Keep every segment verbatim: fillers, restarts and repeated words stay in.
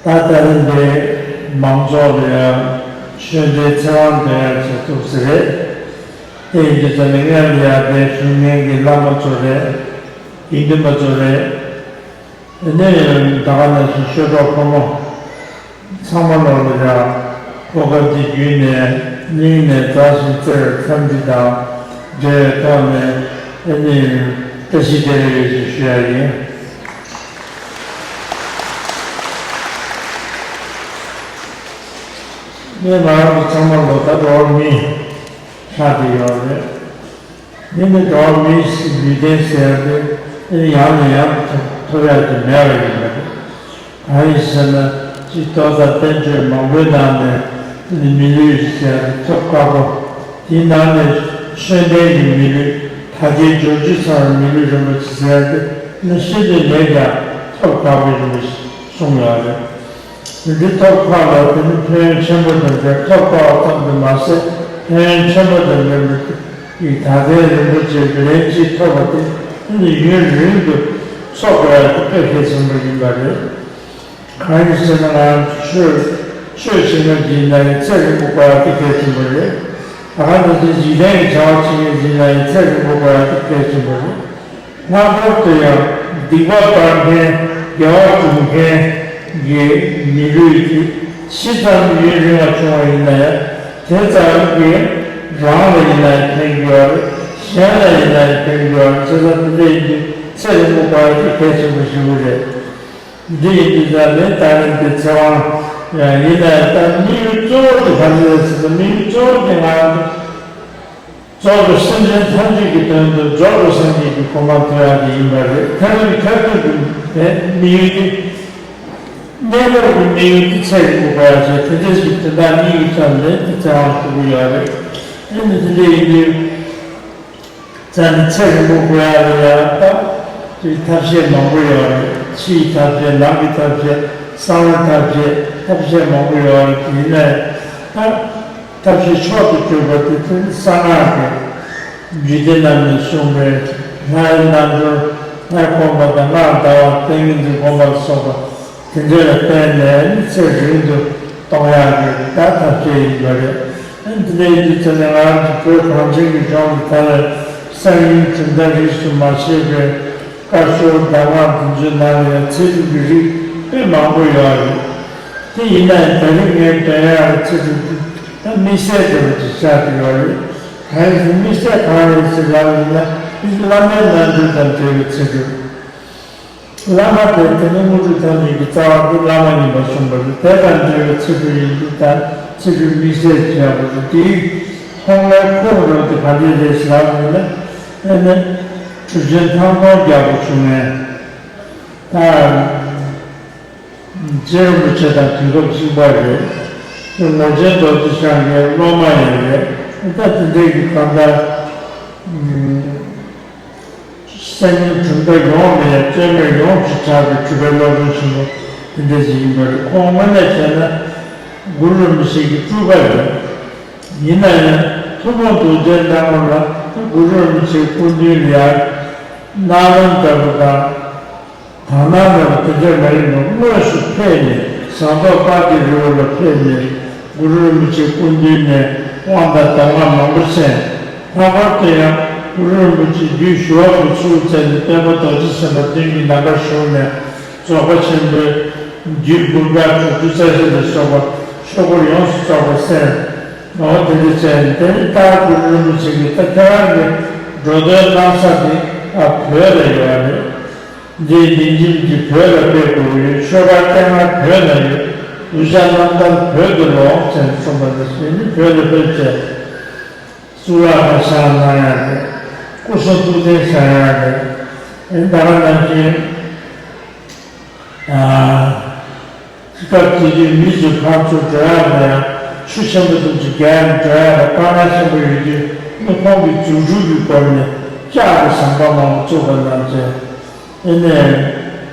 ད་ལྟ་རིམ་པས་མང་ཚོགས་ལ་ཡང་ཆོས་འབྲེལ་ཚེ་དབང་འདོན་ཡག་བྱེད་ཐུབ་ས་རེད། དེ་ཡིན་དུས་ཙམ་ནས་སྔོན་ལ་ཡར་ཕེབས་བཞུགས་མཁན་གྱི་བླ་མ་ཚོ་རེད། དགེ་འདུན་པ་ཚོ་རེད། ཨ་ནི་ད་ག་ནང་བཞིན་ཆོས་གྲོགས་ཕོ་མོ་ཚང་མ་ལོག་ལ་ཡང་གོ་སྐབས་འདི་བརྒྱུད་ནས་སྙིང་ནས་བདག་གཞན་བརྩེ་བའི་འཚམས་འདྲི་དང་འབྲེལ་བའི་ཐོག་ནས་ཨ་ནི་བཀྲ་ཤིས་བདེ་ལེགས་ཡོད་ཅེས་ཞུ་ཡ་ཡིན། ངས་ང་རང་གི་ཚང་མ་ལོ་ད་འགྲོ་བ་མི་ཆགས་བསྡད་ཡོད་རེད། འདི་ནི་འགྲོ་བ་མིའི་ལུས་རྟེན་ཟེར་ཡ་དེ་ནི་ཡང་ནས་ཡང་དུ་ཐོབ་ཡ་དེ་མེད་པ་ཡིན་པ་རེད། གང་ཡིན་ཟེར་ན་སྤྱིར་རྡོག་རྩ་བསྟན་བཅོས་མང་པོའི་ནང་ནས་ནི་མི་ལུས་ཟེར་ཡ་དེ་ཐོབ་དཀའ་པོ། དེའི་ནང་ནས་ཆོས་ལྡན་གྱི་མི་ལུས་ད་ལྟའི་འབྱོར་བཅུ་ཚང་བའི་མི་ལུས་རིན་པོ་ཆེ་ཟེར་ཡ་དེ་ནི་ཤིན་ཏུ་ནས་ཀྱང་ཐོབ་དཀའ་པོ་ཡིན་པ་གསུངས་ཡོད་རེད། འདི་ཐོབ་ཁག་ལ་དེ་ནི་ཕན་ཡོན་ཆེན་པོ་དང་འབྲེལ། ཐོབ་དཀའ་བ་ཙམ་དུ་མ་ཟད་ཕན་ཡོན་ཆེན་པོ་དང་འབྲེལ་བའི་ད་ལྟའི་རིན་པོ་ཆེ་གི་ལན་གཅིག་ཐོབ་པ་དེ་དེ་ནི་ཡུན་རིང་དུ་འཚོ་དགོས་ཡ་དེ་དཔེ་གལ་ཆེན་པོ་ཡིན་པ་རེད། གང་ཡིན་ཟེར་ན་ང་ཚོ་ཆོས་ཆོས་བྱེད་མཁན་ཅིག་ཡིན་ན་ཡང་ཚེ་རིང་པོ་དགོས་ཡ་དེ་གལ་ཆེན་པོ་རེད། ད་ག་ནང་བཞིན་འཇིག་རྟེན་གྱི་བྱ་བ་བྱེད་མཁན་ཅིག་ཡིན་ན་ཡང་ཚེ་རིང་པོ་དགོས་ཡ་དེ་གལ་ཆེན་པོ་རེད། ལྷག་པར་དུ་ཡང་སྡིག་པ་སྤང་མཁན་དགེ་བ་སྒྲུབ་མཁན་གྱི་མི་ལུས་ཀྱི་ཇི་ཙམ་ཡུན་རིང་བ་བྱུང་བ་ཡིན་ན་ཡང་དེ་ཙམ་གྱིས་རང་ལ་ཡིན་ན་ཡང་ཕན་གྱི་ཡོད་རེད། གཞན་ལ་ཡིན་ན་ཡང་ཕན་གྱི་ཡོད་རེད། བྱས་ཙང་དེ་འདྲ་ཡིན་དུས་ཚེ་རིང་པོ་དགོས་ཡ་དེ་གལ་ཆེན་པོ་ཞེ་པོ་རེད། འདི་ཡིན་དུས་ཙམ་ནས་ད་རིང་འདི་ཚེ་དབང་ཡང་ཡིན་ན་ཡང་ད་དམིགས་ཡུལ་གཙོ་བོ་དེ་ག་རེ་རེད་ཟེར་ན་དམིགས་ཡུལ་གཙོ་བོ་དེ་ང་རང་ཚོ། རྫོགས་པའི་སེམས་ཅན་ཐམས་ཅད་ཀྱི་དོན་དུ་རྫོགས་པའི་སངས་རྒྱས་ཀྱི་གོ་འཕང་ཐོབ་ཡག་དེ་ཡིན་པ་རེད། ཐར་པའི་མཐར་ཐུག་གི་དམིགས་ཡུལ་དེ། གནས་སྐབས་ཀྱི་དམིགས་ཡུལ་དེ་ཚེ་རིང་པོ་དགོས་ཡག་བྱས་དེ་འདྲ་ཞིག་དོན་དག་གཉིས་ཀྱི་ཐོག་ནས་དེ་ཚེ་དབང་ཞུ་གི་ཡོད་རེད། ཨེ་ནི་དེ་འདྲ་ཡིན་དུས། ཙམ་ནས་ཚེ་རིང་པོ་དགོས་ཡག་ལ་ཡང་ད་དེ་ཐབས་ཤེས་མང་པོ་ཡོད་རེད། ཕྱིའི་ཐབས་ཤེས། ནང་གི་ཐབས་ཤེས། གསང་བའི་ཐབས་ཤེས། ཐབས་ཤེས་མང་པོ་ཡོད་རེད། དེ་ཡིན་ན་ཡང་ད། ཐབས་ཤེས་མཆོག་ཏུ་གྱུར་པ་དེ་དོན་གསང་སྔགས་ཀྱི་རྒྱུད་སྡེ་རྣམས་ནས་གསུངས་པའི་ལྷའི་རྣལ་འབྱོར། ལྷའི་དགོངས་པ་དང་སྔགས་བཟླ་བ། ཏིང་ངེ་འཛིན་སྒོམ་པ་ལ་སོགས་པ་དེ་འདྲ་ལ་བརྟེན་ནས་ནི་ཚེ་རིང་དུ་གཏོང་ཡག་གི་ད་ཐབས་ཤེས་ཡིན་པ་རེད། དེ་འདྲ་ཡིན་དུས་ཚེ་ནས་ང་རང་ཚོ་བོད་གངས་ཅན་གྱི་ལྗོངས་ལ་ད་ལྟ་གསང་ཡུམ་གྲུབ་མཐའ་རིས་སུ་མ་ཆད་པའི་བཀའ་ཤོག་གདམས་ངག་འདི་ཚོའི་ནང་ལ་ཡང་ཚེ་སྒྲུབ་ཀྱི་རིགས་དཔེ་མང་པོ་ཡོད་རེད། དེ་ཡིན་ན་ཡང་ད་རིང་ངས་འདོན་ཡག་གི་ཚེ་སྒྲུབ་འདི་ད་དམིགས་བསལ་འདྲ་བོ་ཅིག་ཆགས་ཀྱི་ཡོད་རེད། གང་ཡིན་ཟེར་དམིགས་བསལ་གང་རེད་ཟེར་ལབ་ཡིན་ན་དེ་བླ་མའི་རྣལ་འབྱོར་དང་འབྲེལ་བའི་ཚེ་སྒྲུབ། བླ་མ་དེ་དེ་ནི་དངོས་གྲུབ་ཐམས་ཅད་ཀྱི་རྩ་བ་དེ་བླ་མ་ཡིན་པ་གསུངས་པ་རེད། དེ་དང་འབྲེལ་བའི་ཚེ་སྒྲུབ་ཡིན་དུས་ད་ཚེ་སྒྲུབ་དམིགས་བསལ་ཅིག་ཡོད་པ་རེད། དེའི་ཁོངས་ལ་ཁོངས་རོལ་དེ་ག་འདྲས་རེད་ཟེར་ལབ་ཡིན་ན་ཨེ་ནི་གྲུབ་ཆེན་ཐང་སྟོང་རྒྱལ་པོ་བྱུང་ནས། ད་རྗེ་རིན་པོ་ཆེ་དང་དུས་སྐབས་གཅིག་པ་རེད། ངོར་ཆེན་རྡོ་རྗེ་འཆང་གི་སློབ་མ་ཡང་རེད། ད་དེ་འདྲའི་གི་གང་ལྟར་སེམས་ཉིད་གྲུབ་མཐའ་ཡོངས་ལ་ཡང་རྩོད་མེད་ཡོངས་སུ་གྲགས་པའི་གྲུབ་པའི་སློབ་དཔོན་ཆེན་པོ་དེ་འདྲ་ཞིག་ཡིན་པ་རེད། ཁོང་དངོས་གནས་བྱས་ན་གུ་རུ་རིན་པོ་ཆེ་གི་སྤྲུལ་པ་རེད། ཡིན་ན་ཡང་ཐུན་མོང་རྡོ་རྗེ་ལྟ་བུ་ལ་གུ་རུ་རིན་པོ་ཆེའི་སྐུ་མདུན་ལ་ཡང་སྣང་ལམ་ལྟ་བུ་དང་། དག་སྣང་ལྟ་བུ་དེ་འདྲ་མ་ཡིན་པར་དངོས་སུ་ཕེབས་ནས་ཟངས་མདོག་དཔལ་གྱི་རི་བོ་ལ་ཕེབས་ནས་གུ་རུ་རིན་པོ་ཆེའི་སྐུ་མདུན་ནས་དབང་དང་གདམས་ངག་མང་པོ་གསན། ལྷག་པར་དུ་ཡང་གུ་རུ་རིན་པོ་ཆེ་རྒྱུད་ཞི་བ་འོད་ཀྱི་ཚུལ་བཙལ་ནས་སྟོན་པ་རྡོ་རྗེ་སེམས་དཔའ་མདུན་གྱི་ནམ་མཁར་བཞུགས་ནས་རྫོགས་པ་ཆེན་པོའི་རྒྱུད་འབུམ་ཕྲག་དྲུག་ཅུ་རྩ་བཞི་ལ་སོགས་པ་ཆོས་སྐོར་ཡོངས་སུ་རྫོགས་པ་གསན། འོ་དེ་འདྲ་བྱས་ནས་དེ་ནི་ད་གུ་རུ་རིན་པོ་ཆེ་གིས་ད་ཁྱེད་རང་གི་འགྲོ་དོན་གནང་ས་དེ་ཨ་བོད་ལ་ཡོད་རེད། འདིའི་ཉིན་རྒྱུན་གྱི་བོད་ལ་ཕེབས་དགོས་ཡོད། ཆོས་པ་སྐད་ངག་བོད་ན་ཡོད། གདུལ་བྱ་རྣམ་ཐར་བོད་དུ་ལོངས་ཟེར་གསུངས་པ་འདི་བཞིན་ནི་བོད་ལ་ཕེབས་བྱས། གཙུག་ལག་ཁང་བཞེངས་གནང་ཡག་རེད། སྐུ་གསུང་ཐུགས་རྟེན་བཞེངས་ཡག་རེད། ཨེ་ད་ག་ནང་བཞིན། ཨ། སྐབས་དེ་དུས་མི་ཚོ་ཕར་ཚུར་འགྲོ་ཡག་ལ་ཡང་ཆུ་ཆེན་པོ་དེ་ཚོ་བརྒལ་ནས་འགྲོ་ཡག་ལ་དཀའ་ངལ་ཆེན་པོ་ཡོད་དུས་ནི་ཁོང་གིས་རྫུ་འཕྲུལ་གྱི་སྒོ་ནས་ལྕགས་ཀྱི་ཟམ་པ་མང་པོ་བཙུགས་པ་རྣམས་བྱས། ཨེ་ནས་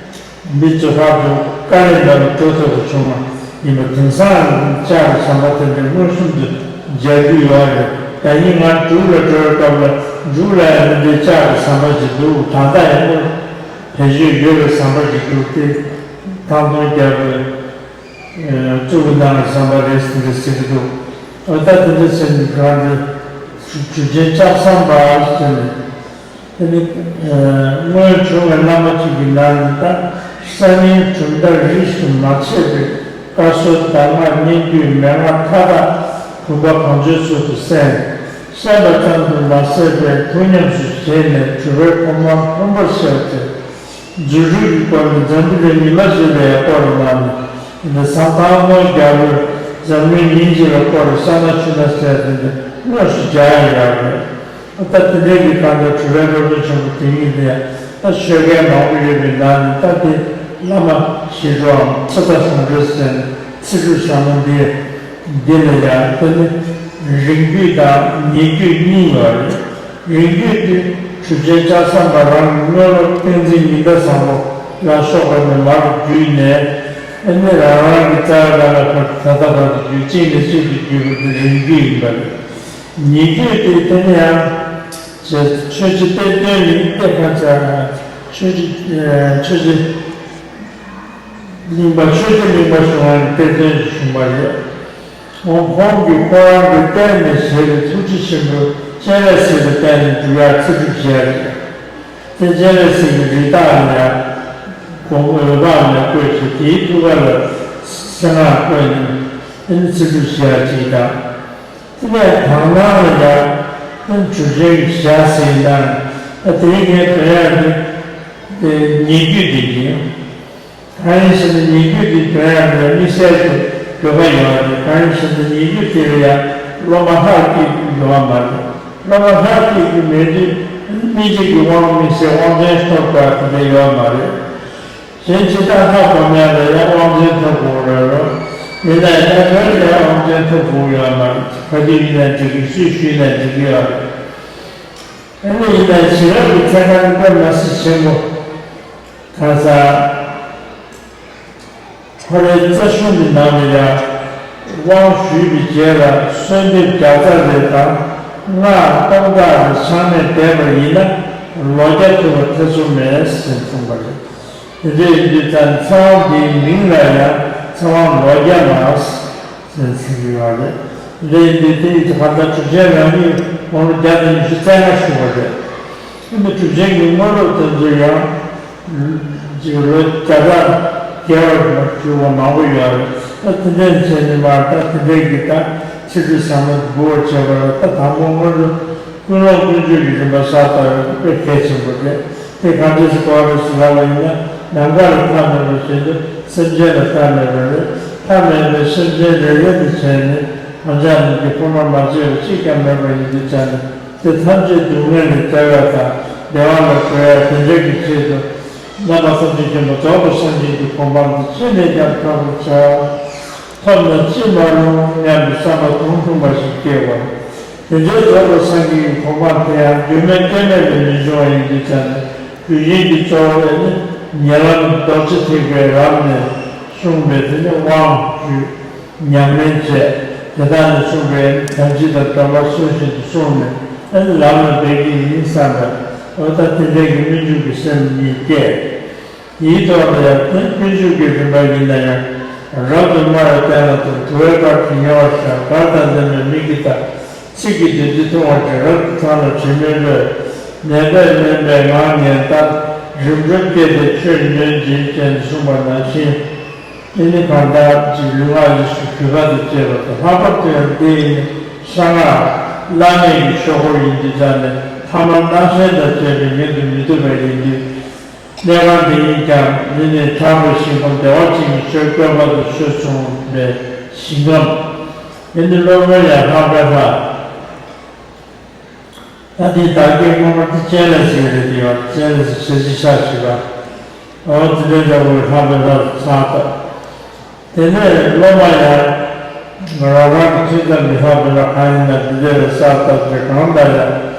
མི་ཚོ་ཕར་ཚུར་དཀའ་ལས་འདྲ་བོ་སྤྲོད་ཐུབ་པ་བྱུང་བ་ཡིན་པ། དེང་སང་ལྕགས་ཀྱི་ཟམ་པ་དེ་འདྲ་མངོན་སུམ་དུ་མཇལ་རྒྱུ་ཡོད་རེད། ད་ཡིན་ང་འབྲུག་ལ་འགྲོ་བའི་སྐབས་ལ་འབྲུག་ལ་ཡང་འདི་འདྲའི་ལྕགས་ཀྱི་ཟམ་པ་ཞིག་འདུག་ད་ལྟ་ཡང་སྔོན་བེད་སྤྱོད་ཡོད་པའི་ཟམ་པ་ཞིག་འདུག་སྟེ། ཐང་སྟོང་རྒྱལ་པོའི་ བཙུགས་གནང་བསམ་པ་རེད་ཟེར་འདྲ་ཟེར་གྱི་འདུག་ཨ་ད་དེ་འདྲ་ཟེར་ནས་གང་འདྲ་གྲུབ་ཆེན་ལྕགས་ཟམ་པ་ཟེར་ནས། དེ་ནི་སྔོན་བྱུང་བའི་བླ་མ་གཅིག་གི་ནང་ནས་ད་གསར་རྙིང་གྲུབ་མཐའ་རིས་སུ་མ་ཆད་པའི་བཀའ་སྲོལ་གདམས་ངག་སྙན་བརྒྱུད་མན་ངག་མཐའ་དག་བུམ་པ་གང་བྱོའི་ཚུལ་དུ་གསན། གསན་པ་ཙམ་དུ་མ་ཟད་པའི་ཐུགས་ཉམས་སུ་བཞེས་ནས་གྲུབ་པའི་གོ་འཕང་མཐོན་པོར་གཤེགས་ཏེ། རྫུ་འཕྲུལ་གྱི་སྒོ་ནས་འཛམ་བུ་གླིང་ཉི་མ་བཞིན་པའི་སྐོར་ལ་ནི་ཟ་ཐང་སྔོ་རྒྱལ་པོས་འཛམ་གླིང་ཉིན་གཅིག་ལ་སྐོར་ས་ན་ཆུ་ན་ཟེར་དེ་འདི་དངོས་སུ་མཇལ་ཡང་ཡོད་རེད། ད་དེ་འདྲའི་གི་གང་ལྟར་གྲུབ་པའི་སློབ་དཔོན་ཆེན་པོ་དེ་ཉིད་དེ་ད་ཆོས་སྐལ་མང་པོ་ཡོད་པའི་ནང་ནས་ད་དེ་བླ་མ་ཞི་ཁྲོའམ་ཚེ་མཐའ་བཟང་པོའི་ཟེར་ཚེ་སྒྲུབ་ཟབ་མོ་འདི་འདི་ལ་ཡང་ད་ནི་རིང་བརྒྱུད་དང་ཉེ་བརྒྱུད་གཉིས་ཡོད་རེད། རིང་བརྒྱུད་དེ་གྲུབ་ཆེན་ལྕགས་ཟམ་པ་རང་གི་དངོས་སློབ་བསྟན་འཛིན་ཉི་ཟླ་བཟང་པོ་ལ་སོགས་པ་ནས་མར་བརྒྱུད་ནས་ཨ་ནི་རང་རང་གི་རྩ་བའི་བླ་མ་བར་དུ་ད་ལྟ་བར་དུ་བརྒྱུད་གཅིག་ནས་གཅིག་ཏུ་བརྒྱུད་པ་དེ་རིང་བརྒྱུད་ཡིན་པ་རེད། ཉེ་བརྒྱུད་དེ་དེ་ནི་ཡང་ཆོས་རྗེ་གཏེར་སྟོན་ཡིན་གཏེར་ཁ་ཚ་ཆོས་རྗེ་ཆོས་རྗེ་གླིང་པ་ཆོས་རྗེ་གླིང་པ་གཞུང་བ་ཡིན་གཏེར་སྟོན་གྱི་གཞུང་པ་རེད། ཁོང་ཁོང་གིས་ཁོ་རང་གི་གཏེར་ནས་བཞེས་པའི་ཐུགས་རྗེ་ཆེན་པོའི་སྤྱན་རས་གཟིགས་ལ་བརྟེན་ནས་འབྲུག་ཡར་ཚེ་སྒྲུབ་བཞེས་རེད། དེ་སྤྱན་རས་གཟིགས་ཀྱི་རིགས་བདག་ལ་ཡང་སྒོ་མོ་འོད་དཔག་མེད་བཀོད་ཅིང་དེའི་ཐུགས་ཀ་ལ་གསེར་སྔགས་བཀོད་ནས་དེ་ནི་ཚེ་སྒྲུབ་བཞེས་ཅིག་དང་། དེ་ནས་དག་སྣང་ལ་ཡང་དེ་གྲུབ་ཆེན་གྱི་ཞག་ཟེར་ན་ད་དེའི་ངའི་དོན་ཡང་དེ་ཉེ་བརྒྱུད་དེ་ཡིན། གང་ཡིན་ཟེར་ན་ཉེ་བརྒྱུད་དེ་དོན་ཡང་དེ་དམིགས་བསལ་གྱི་དགོས་པ་ཡོད་རེད། གང་ཡིན་ཟེར་ན་ཉེ་བརྒྱུད་དེ་ལ་ཡང་སློབ་མ་ལྷག་སྐྱེས་ཀྱི་ཡོད་མ་རེད། སློབ་མ་ལྷག་སྐྱེས་ཀྱི་མེད་དུས་སྨིན་བྱེད་ཀྱི་དབང་དམིགས་བསལ་དབང་ཆེན་ཐོབ་དགོས་པ་དེ་འདྲ་ཡོད་མ་རེད། གཞན་ཇི་ལྟར་ལྷག་པ་མེད་ལ་ཡང་དབང་ཆེན་ཐོབ་དགོས་རེད་རོ། ཡིན་ན་ཡང་ད་དོན་ལ་ཡང་དབང་ཆེན་ཐོབ་དགོས་ཡོད་མ་རེད། ག་དུས་ཡིན་ན་འགྲིག་གི་སུས་ཞུས་ན་འགྲིག་གི་ཡོད་རེད། ཨ་ནི་ཡིན་ན་ཞི་རབ་ཀྱི་ཚན་ཁང་དཔེ་མ་སྲིད་ཆེན་པོ། ཁ་སང་ཁོ་རའི་རྩ་གཞུང་གི་ནང་ལ་ཡང་དབང་ཞུས་པའི་རྗེས་ལ་གསོལ་འདེབས་བརྒྱ་རྩ་རེ་དང་སྔགས་སྟོང་ཕྲག་རེ་ཚང་མས་བཟླས་པ་ཡིན་ན་ལོ་བརྒྱ་ཐུབ་པ་ཐེ་ཚོམ་མེད་ཟེར་གསུངས་པ་རེད། དེ་འདྲ་ཡིན་དུས་ཙང་ཚེ་དབང་འདིའི་མིང་ལ་ཡང་ཚེ་དབང་ལོ་བརྒྱ་ལ། ཟེར་ཟེར་གྱི་ཡོད་རེད། དེ་ཡིན་དུས་དེ་ཡི་ག་ད་གྲུབ་ཆེན་རང་ཉིད་དགུང་ལོ་བརྒྱ་དང་ཉི་ཤུ་རྩ་ལྔ་བཞུགས་པ་རེད། ཨ་ནི་གྲུབ་ཆེན་གྱི་དངོས་སློབ་དེ་ཚོ་ཡང་ཅིག་ལོ་བརྒྱ་ཕྲག་བརྒྱད་པར་བཞུགས་པ་མང་པོ་ཡོད་རེད། ད་དེ་འདྲ་བྱས་ནས་མར་ད་དེ་འདྲའི་གི་ད་ཚེ་སྒྲུབ་ཟབ་མོ་འབུལ་བ་བྱས་པ་ལ་ད་དང་པོ་སྔོན་འགྲོ་ཀུན་སློང་ཀུན་སྤྱོད་ཀྱི་རིམ་པ་གསལ་བཏབ་པ་དཔེ་གལ་ཆེན་པོ་རེད། དེ་གང་འདྲ་ཞིག་གོ་བ་རེད་ཟེར་ལབ་པ་ཡིན་ན་ནམ་མཁའ་ལ་མཐའ་མེད་པ་བཞིན་དུ་སེམས་ཅན་ལ་མཐའ་མེད་པ་རེད། མཐའ་མེད་པའི་སེམས་ཅན་རེ་རེ་དེ་བྱས་ནས་ང་ཅག་རྣམས་ཀྱི་ཕུང་པོ་མ་བྱས་པ་གཅིག་ཀྱང་མེད་པ་ཡིན་དུས་ཙང་ནས་དེ་ཐམས་ཅད་སྡུག་བསྔལ་ལས་བསྒྲལ་བ་དང་བདེ་བ་ལ་འགོད་ཡ་དེ་འདྲ་གི་ཆེད་དུ་རྣམ་པ་ཐམས་ཅད་མཁྱེན་པ་རྫོགས་པའི་སངས་རྒྱས་ཀྱི་གོ་འཕང་དེ་ཅི་ནས་ཀྱང་ཐོབ་པར་བྱའོ། ཐོབ་ན་ཅི་མ་རུང་སྙམ་པའི་བསམ་པ་དུང་དུང་བ་ཞིག་སྐྱེ་བ། དེ་འདྲའི་རྫོགས་པའི་སངས་རྒྱས་ཀྱི་གོ་འཕང་དེ་ཡང་རྒྱུ་མེད་རྐྱེན་མེད་ལས་མི་འབྱུང་བ་ཡིན་དུས་ཙང་ནས་དུས་ཡུན་གྱི་གཙོ་བོ་ནི་ཉེ་ལམ་རྡོ་རྗེ་ཐེག་པའི་ལམ་ནས་གསུངས་པའི་དེ་ནི་དབང་བསྡུས་ཉམས་ལེན་བྱས། དེ་དག་ནས་གསུངས་པའི་དམ་ཚིག་དང་སྡོམ་པ་སྲོལ་བཞིན་དུ་བསྲུངས་ནས་ཨ་ནི་ལམ་ལ་འབད་ཀྱི་ཡིན་བསམ་པས་འོ་ད་དེ་འདྲའི་གི་སྨོན་འཇུག་གི་སེམས་གཉིས་སྐྱེས། དེའི་ཐོག་ལ་ཡང་དོན་ཀུན་འཇུག་གི་རིམ་པ་ཡིན་ན་ཡང་རབ་ཏུ་དམའ་བའི་སྟན་ལ་དང་དུ་བའི་བར་གྱི་ཉེ་བར་བཞག་གར་དང་ལྡན་པའི་མིག་གིས་ལྟ། ཚིག་གི་བདུད་རྩི་འཐུང་བར་བྱེད། རབ་ཏུ་ཚངས་ལ་དྲི་མེད་རོལ། ནད་པས་སྨན་པའི་ངག་ཉན་ལྟར། རིམ་གྲོར་སྐྱེས་ཏེ་ཆོས་ཉོན་ཅིག་ཅེས་གསུངས་པ་ནང་བཞིན། དེ་ནི་གང་ལྟར་གྱི་ལུས་ངག་ཡིད་གསུམ་གུས་པ་དང་བཅས་པ་དང་ལྷག་པར་དུ་ཡང་འདི་ནི་གསང་སྔགས་བླ་མེད་ཀྱི་ཆོས་སྐོར་ཡིན་དུས་ཙང་ནས་ཐ་མལ་སྣང་ཞེན་དང་བཅས་པའི་ངན་དུ་མི་འདུ་བ་ཡིན་དུས། གནས་ཁང་འདི་ཉིད་ཀྱང་འདི་ནི་གྲགས་པའི་ཞིང་ཁམས་བདེ་བ་ཅན་གྱི་ཆོས་བཀོད་པ་དང་ཆོས་མཚུངས་པའི་ཞིང་ཁམས། འདི་ནི་སློབ་དཔོན་ཡང་ལྷག་པའི་ལྷ། ད་འདི་བདག་གིས་སྔོན་མ་འདི་སྤྱན་རས་གཟིགས་རེད་དེ་ཡང་སྤྱན་རས་གཟིགས་ཞལ་གཅིག་ཕྱག་བཞི་པ། འོ་དེ་འདྲའི་འདྲ་བོའི་ལྷག་པའི་ལྷ་ཚར་ཐབས། དེ་ནས་སློབ་མ་ཡང་རང་རང་གི་ཐུན་མཚམས་ཀྱི་ལྷག་པའི་ལྷ་གང་ཡིན་ན་འདི་འདྲ་རེ་གསར་བཏབ་སྟེ་གང་ལྟར་ཡང་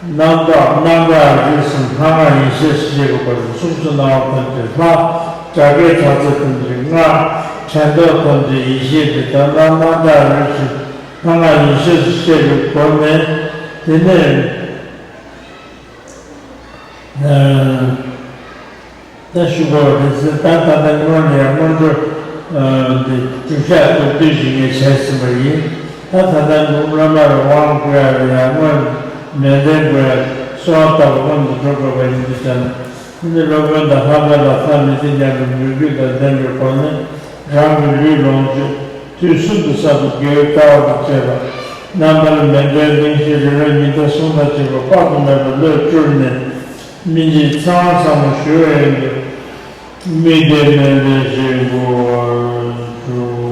རྣམ་དག་རྣམ་དག་རིགས་གསུམ་ལྷ་སྔགས་ཡེ་ཤེས་སུ་སྐྱེ་བའི་སྒོ་ནས་གཟུགས་སུ་སྣང་བ་ཐམས་ཅད་ལྷ། སྒྲ་སྐད་གྲགས་ཚད་ཐམས་ཅད་སྔགས། དྲན་རྟོག་ཐམས་ཅད་ཡེ་ཤེས་ཀྱི་དོན་ལ་རྣམ་དག་རིགས་གསུམ་ལྷ་སྔགས་ཡེ་ཤེས་སུ་སྐྱེ་བའི་སྒོ་ནས་དེ་ནས། ད་ཞུ་དགོས་པ་རེད་ཟེར། ད་ད་ལྟ་སྔོན་ནས་ཡང་སྔོན་འགྲོ་ དེ་བཅུ་ཤ་སྟོབས་བསྟུན་ཞིག་ངས་བྱས་ཟིན་པ་ཡིན། ད་ད་ལྟ་ནུབ་བླ་མར་དབང་བསྐུར་ཡ་ལ་ཡང་སྔོན་མཎྜལ་དགོས་ཡ། གསོལ་བ་བཏབ་པ་སྔོན་དུ་འགྲོ་དགོས་པ་ཡིན་དུས་ཙམ། འདི་ནི་སློབ་དཔོན་དང་ལྷག་པའི་ལག་ལེན་མི་བརྟན་ཀྱང་རུང་མོས་གུས་དང་ལྡན་པའི་སྒོ་ནས་རང་གི་ལུས་ལོངས་སྤྱོད་དུས་གསུམ་དུ་གསར་དུ་དགེ་བའི་རྩ་བ་དང་བཅས་པ་རྣམ་པར་མེད་པའི་གླིང་བཞི་རི་རབ་ཉི་ཟླ་གསུམ་དང་བཅས་པ་དཔག་ཏུ་མེད་པ་བློས་སྤྲུལ་ནས་སྨིན་བྱེད་ཚེ་དབང་ཟབ་མོ་ཞུ་བའི་ཡོན་དུ། མི་དེ་མེད་པའི་ཞིང་པོ་བར་འགྲོ།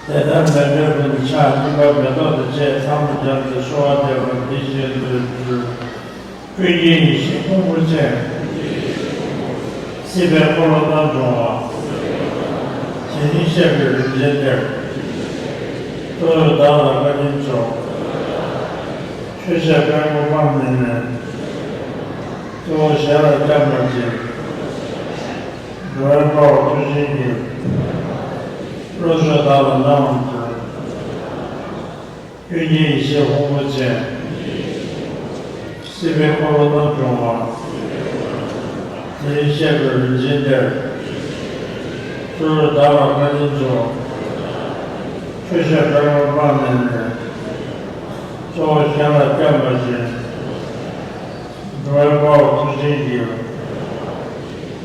དེ་ལྟར་མཎྜལ་ཀུན་ཏུ་ཕྱག་གཉིས་པ་མེ་ཏོག་དང་བཅས་ཐལ་མོ་སྦྱར་ཏེ་གསོལ་བ་འདེབས་པ་འདི་བཞིན་དུ་སྤྱོད། ཀུན་མཁྱེན་ཡེ་ཤེས་ཕུང་པོ་ཅན། སྲིད་པའི་འཁོར་ལོ་རྣམ་སྦྱོང་བ། དེ་ཉིད་གཤེགས་པའི་རིན་ཆེན་གཏེར། གཙོ་བོས་བདག་ལ་བཀའ་དྲིན་སྩོལ། ཆོས་བཤད་པད་མོ་སྤངས་ནས་ནི། གཙོ་བོ་གཞན་ལ་སྐྱབས་མ་མཆིས། འགྲོ་བའི་དཔའ་བོ་མཐུ་ཆེན་གྱིས། བློ་མཆོག་བདག་ལ་གནང་བར་མཛོད། ཀུན་མཁྱེན་ཡེ་ཤེས་ཕུང་པོ་ཅན། སྲིད་པའི་འཁོར་ལོ་རྣམ་སྦྱོང་བ། དེ་ཉིད་གཤེགས་པའི་རིན་ཆེན་གཏེར། གཙོ་བོས་བདག་ལ་བཀའ་དྲིན་སྩོལ། ཆོས་བཤད་པད་མོ་སྤངས་ནས་ནི། གཙོ་བོ་གཞན་ལ་སྐྱབས་མ་མཆིས། འགྲོ་བའི་དཔའ་བོ་མཐུ་ཆེན་གྱིས།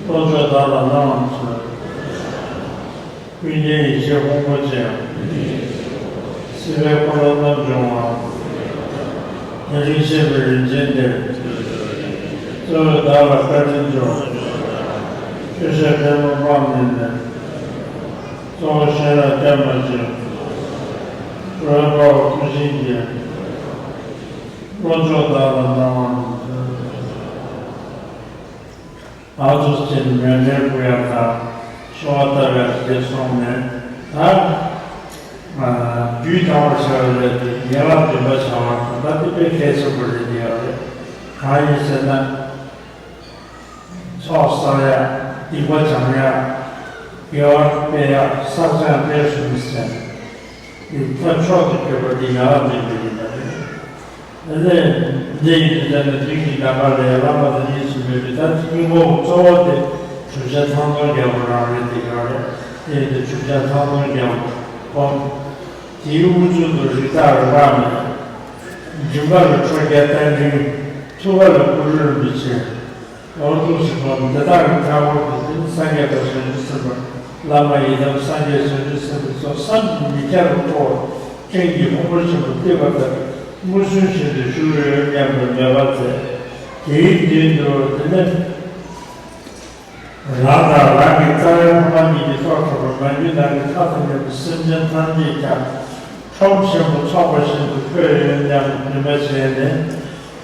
བློ་མཆོག་བདག་ལ་གནང་བར་མཛོད། ཀུན་མཁྱེན་ཡེ་ཤེས་ཕུང་པོ་ཅན། སྲིད་པའི་འཁོར་ལོ་རྣམ་སྦྱོང་བ། དེ་ཉིད་གཤེགས་པའི་རིན་ཆེན་གཏེར། གཙོ་བོས་བདག་ལ་བཀའ་དྲིན་སྩོལ། ཆོས་བཤད་པད་མོ་སྤངས་ནས་ནི། གཙོ་བོ་གཞན་ལ་སྐྱབས་མ་མཆིས། འགྲོ་བའི་དཔའ་བོ་མཐུ་ཆེན་གྱིས། བློ་མཆོག་བདག་ལ་གནང་བར་མཛོད། ཨ་ཚོགས་ཅན་མཎྜལ་ཕུལ་ཡག་དང་གསོལ་བ་བཏབ་ཡག་དེ་སོང་ནས་ད། རྒྱུད་དང་བ་བྱ་བའི་ལས་དེ་ཡན་ལག་བདུན་པ་བྱ་བ་དང་ད་དེ་དཔེ་གལ་ཆེན་པོ་རེད་ཡོད་རེད། གང་ཡིན་ཟེར་ན། ཚོགས་བསགས་ཡག་སྡིག་པ་སྦྱང་ཡག་དགེ་བ་སྤེལ་ཡག་བསགས་སྦྱང་སྤེལ་གསུམ་ཟེར། དེ་ཐབས་མཆོག་ཏུ་གྱུར་པ་དེ་ཡན་ལག་བདུན་པ་ཡིན་པ་རེད། དེ་ནས་འདི་ཡི་དུས་ཚོད་ནས་དུས་ཀྱི་འདམ་པ་ལས་བླ་མ་དང་གཉིས་སུ་མེད་པའི་ད་དེ་སྙིང་པོ་གཙོ་བོ་དེ་གྲུབ་ཆེན་ཐང་སྟོང་རྒྱལ་པོ་རང་རེད། དེ་ག་རེད། དེ་ཡི་དུས་གྲུབ་ཆེན་ཐང་སྟོང་རྒྱལ་པོ་ཁོང་། དེའི་དབུ་གཙུག་ཏུ་རིགས་བདག་རིམ་པ་མེད། མགྲིན་པ་ལ་ཁྲོ་རྒྱལ་རྟ་མགྲིན། ཐུགས་ཀ་ལ་གུ་རུ་རིན་པོ་ཆེ། འོ་འདུག་སེ་ཁོང་འདི་དག་གི་མཐའ་འཁོར་དུ་འདི་ནི་སངས་རྒྱས་དང་བྱང་ཆུབ་སེམས་དཔའ། བླ་མ་ཡི་དམ་སངས་རྒྱས་བྱང་ཆུབ་སེམས་དཔའ་སོགས་བསམ་གྱིས་མི་ཁྱབ་པ་འཁོར་བ་སྤྲིན་གྱི་ཕུང་པོ་ཆེན་པོ་གཏིབས་པ་ལྟར་མངོན་སུམ་བཞིན་དུ་བཞུགས་ཡོད་སྙམ་དུ་མོས་པ་མཛད། དེའི་མདུན་དུ་དེ་ནས། རང་དང་རང་གི་རྩ་བའི་ཕ་མ་གཉིས་ཀྱི་ཐོག་ཁྲོ་བོ་མ་རྒྱུད་ནང་གི་ལྷ་དང་མཉམ་པའི་སེམས་ཅན་ཐམས་ཅད་ཀྱང་ཁྲོམ་ཆེན་པོ་ཚོགས་པ་བཞིན་དུ་འཁོད་ཡོད་སྙམ་འདུན་པ་བྱས་ནས།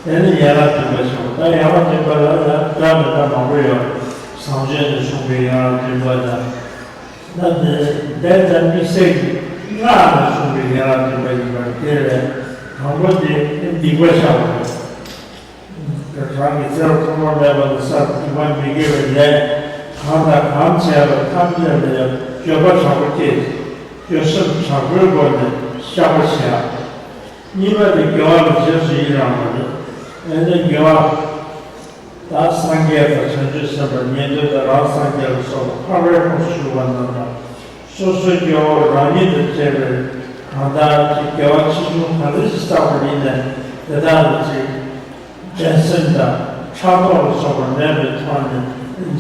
དེ་ནི་ཡན་ལག་བདུན་པ་ཞེས་པ། ད་ཡན་ལག་བདུན་པ་ལ་ཡང་འདྲ་མི་འདྲ་མང་པོ་ཡོད། བཟང་སྤྱོད་ནས་བྱུང་བའི་ཡན་ལག་བདུན་པ་དང་། ད་དེ་ལྡན་དང་དམིགས་བསལ་གྱི་སྔགས་ནས་བྱུང་བའི་ཡན་ལག་བདུན་པ་ཡིན་པར། དེ་ལས་དང་པོ་དེ་སྡིག་པ་བཤགས་པ་རེད། རང་གི་ཚེ་རབས་ཐོག་མ་མེད་པ་ནས་བསགས་སྡིག་པ་མི་དགེ་བའི་ལས་གང་དང་གང་བྱས་པ་ཐམས་ཅད་ལ་ཡང་འགྱོད་པ་དྲག་པོ་སྐྱེས། འགྱོད་སེམས་དྲག་པོའི་སྒོ་ནས་བཤགས་པ་བྱས། གཉིས་པ་དེ་དགེ་བ་ལ་རྗེས་སུ་ཡི་རང་བ་རེད། ཨེ་ནི་དགེ་བ། ད་སངས་རྒྱས་དང་བྱང་ཆུབ་སེམས་དཔའ་ཉན་ཐོས་དང་རང་སངས་རྒྱས་ལ་སོགས་པ་འཕགས་པའི་ཁོངས་སུ་ཞུགས་པ་རྣམས་དང་། སོ་སོའི་སྐྱེ་བོ་རང་ཉིད་དང་བཅས་པའི་གང་དག་གིས་དགེ་བ་ཆེ་ཆུང་ག་འདྲ་ཞིག་བསགས་པ་ཡིན་ནའང་དེ་དག་ལ་ཅིག་འགྲན་སེམས་དང་ཕྲག་དོག་ལ་སོགས་པ་མེད་པའི་ཐོག་ནས་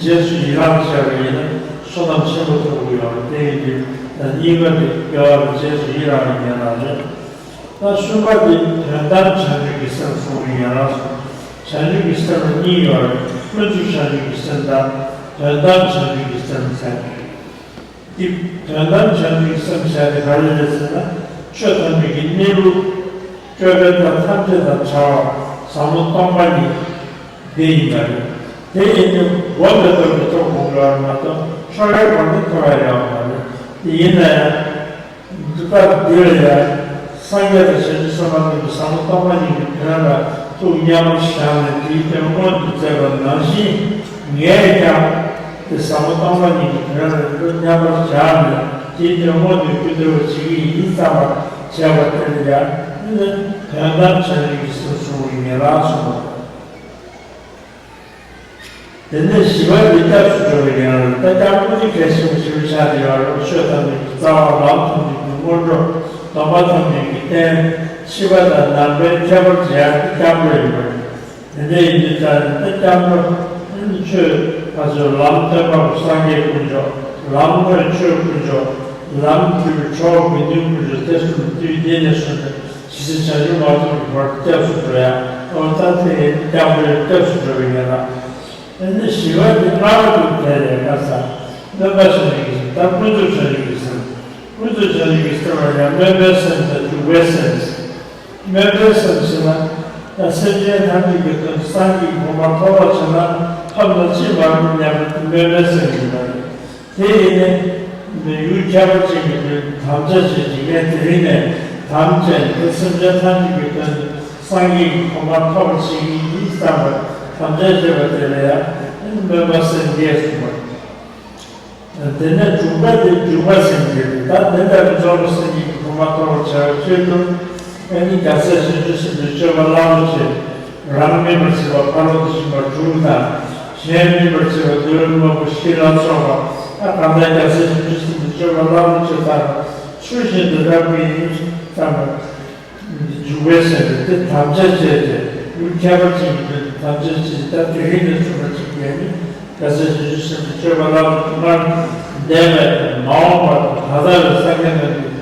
རྗེས་སུ་ཡི་རང་བྱས་པ་ཡིན་ན་བསོད་ནམས་ཆེན་པོ་ཐོབ་ཀྱི་ཡོད་རེད། དེ་ཡིན་དུས་ད་གཉིས་པ་དེ་དགེ་བ་ལ་རྗེས་སུ་ཡི་རང་བའི་ཡན་ལག་རེད། ད་གསུམ་པ་དེ་དོན་དམ་བྱང་ཆུབ་ཀྱི་སེམས་གསུངས་པའི་ཡན་ལག་སོ། བྱང་ཆུབ་ཀྱི་སེམས་ལ་གཉིས་ཡོད་རེད། ཀུན་རྫོབ་བྱང་ཆུབ་ཀྱི་སེམས་དང་དོན་དམ་བྱང་ཆུབ་ཀྱི་སེམས་ཟེར། འདི་དོན་དམ་བྱང་ཆུབ་ཀྱི་སེམས་ཟེར་དེ་ག་རེ་རེད་ཟེར་ན། ཆོས་ཐམས་ཅད་ཀྱི་གནས་ལུགས། སྤྲོས་པའི་མཐའ་ཐམས་ཅད་དང་བྲལ་བ་ཟབ་མོ་སྟོང་པ་ཉིད་འདི་ཡིན་པ་རེད། དེ་ཡིན་དུས་མགོ་མེ་ཏོག་གི་ཐོག་གོ་དགོས་པ་མ་གཏོགས་ཁྲོ་བའི་སྒོ་ནས་ཐོབ་པ་ཡོད་མ་རེད། དེ་ཡིན་ན་ཡང་། སྒྲུབ་པ་འདི་ལ་ཡང་སངས་རྒྱས་དང་བྱང་ཆུབ་སེམས་དཔའ་རྣམས་ཀྱིས་ཟབ་མོ་སྟོང་པ་ཉིད་ཀྱི་དོན་ལ་ཐུགས་མཉམ་པར་བཞག་ནས་དེའི་དོན་མངོན་དུ་མཛད་པ་ནང་བཞིན་ངས་ཀྱང་དེ་ཟབ་མོ་སྟོང་པ་ཉིད་ཀྱི་དོན་ལ་ཐུགས་མཉམ་པར་བཞག་ནས་དེའི་དོན་མངོན་དུ་འགྱུར་ཐུབ་པ་བྱེད་ཀྱི་ཡིན་བསམ་པ་བྱས་པ་དེ་ལ་ཡང་དོན་དམ་བྱང་ཆུབ་ཀྱི་སེམས་གསུང་བའི་ཡན་ལག་གསུངས་པ། དེ་ནས་བཞི་པ་འདི་སྐྱབས་སུ་འགྲོ་བའི་ཡན་ལག་ད་སྐྱབས་དངོས་གཞི་གལ་ཆེན་པོ་ཞེ་པོ་ཆགས་ཀྱི་ཡོད་རེད། ཆོས་ཐམས་ཅད་ཀྱི་རྩ་བ། ལམ་ཐམས་ཅད་ཀྱི་སྔོན་འགྲོ། སྡོམ་པ་ཐམས་ཅད་ཀྱི་རྟེན། ཤེས་པ་དང་ནང་པའི་ཁྱད་པར་འབྱེད་ཡག་གི་སྐྱབས་འགྲོ་ཡིན་པ་རེད། དེ་འདྲ་ཡིན་དུས་ཙང་ད་སྐྱབས་འགྲོ་ནི་ཆོས་ཕར་ཚུར་ལམ་སྟོན་པ་པོ་སངས་རྒྱས་དཀོན་མཆོག་ལམ་དངོས་ཆོས་དཀོན་མཆོག་ལམ་བརྒྱུད་པའི་གྲོགས་དགེ་འདུན་དཀོན་མཆོག་དེ་གསུམ་དུས་འདི་ནས་བཟུང་སྟེ། ཇི་སྲིད་བྱང་ཆུབ་མ་ཐོབ་ཀྱི་བར་དུ་སྐྱབས་སུ་འགྲོ་ཡ། འོ་ད་དེ་སྐྱབས་འགྲོའི་སྐྱབས་སུ་འགྲོ་བའི་ཡན་ལག་དེ་ནས་བཞི་པ་དེ་ལྔ་པ་དེ་དེ་ལས་ཀ་ས། སྨོན་པ་བྱང་ཆུབ་ཀྱི་སེམས། ད་ཀུན་རྫོབ་བྱང་ཆུབ་ཀྱི་སེམས། ཀུན་རྫོབ་བྱང་ཆུབ་ཀྱི་སེམས་ལ་ཡང་སྨོན་པའི་སེམས་དང་འཇུག་པའི་སེམས། སྨོན་པའི་སེམས་ཟེར་ན། ད་སེམས་ཅན་ཐམས་ཅད་ཀྱི་དོན་དུ་སངས་རྒྱས་ཀྱི་གོ་འཕང་ཐོབ་པར་བྱས་ན་ཐོབ་ན་ཅི་མ་རུང་སྙམ་པའི་སྨོན་པའི་སེམས་ཡིན་པ་རེད། དེ་ཡིན་ནས། མི་ཡུལ་ཁྱད་པར་ཅན་གྱི་དོན་དུ་དམ་བཅའ་བྱེད་ཅིང་ངས་དེ་རིང་ནས་དམ་བཅས་ནས་སེམས་ཅན་ཐམས་ཅད་ཀྱི་དོན་དུ་སངས་རྒྱས་ཀྱི་གོ་འཕང་ཐོབ་པར་བྱེད་ཀྱི་ཡིན་བསམ་པར་དམ་བཅའ་བྱས་པ་དེ་ལ་ཡང་སྨོན་པ་སེམས་བསྐྱེད་གསུངས་པ། དེ་ནས་དྲུག་པ་དེ་འཇུག་པ་སེམས་བསྐྱེད་དེ། ད་དེ་ལས་རྫོགས་པའི་སངས་རྒྱས་ཀྱི་གོ་འཕང་ཐོབ་པར་བྱ་བའི་ཆེད་དུ་ཨ་ནི་རྒྱལ་སྲས་བྱང་ཆུབ་སེམས་དཔའི་སྤྱོད་པ་བླ་མེད་ཅེས། རང་སྨིན་པར་བྱེད་པ་ཕ་རོལ་ཏུ་ཕྱིན་པ་དྲུག་དང་། གཞན་སྨིན་པར་བྱེད་པ་འདུལ་བའི་དངོས་པོ་བཞི་ལ་སོགས་པ། ད་གང་ལྟར་རྒྱལ་སྲས་བྱང་ཆུབ་སེམས་དཔའི་སྤྱོད་པ་བླ་མེད་ཅེས་དང་ཚུལ་བཞིན་དུ་རབ་ཀྱིས་ཡིན་བསམ་པ། འཇུག་པའི་སེམས་དེ་དམ་བཅའ་བྱས་ཏེ་ཡུལ་ཁྱད་པར་ཅན་གྱི་དོན་དུ་དམ་བཅའ་བྱས། ད་དེ་རིང་ནས་བཟུང་བ་ཅིག་གིས་ནི་རྒྱལ་སྲས་བྱང་ཆུབ་སེམས་དཔའི་སྤྱོད་པ་བླ་མེད་སྔར་འདས་པའི་དང་མ་འོངས་པ་དང་ད་ལྟ་བའི་སངས་རྒྱས་རྣམས་ཀྱིས།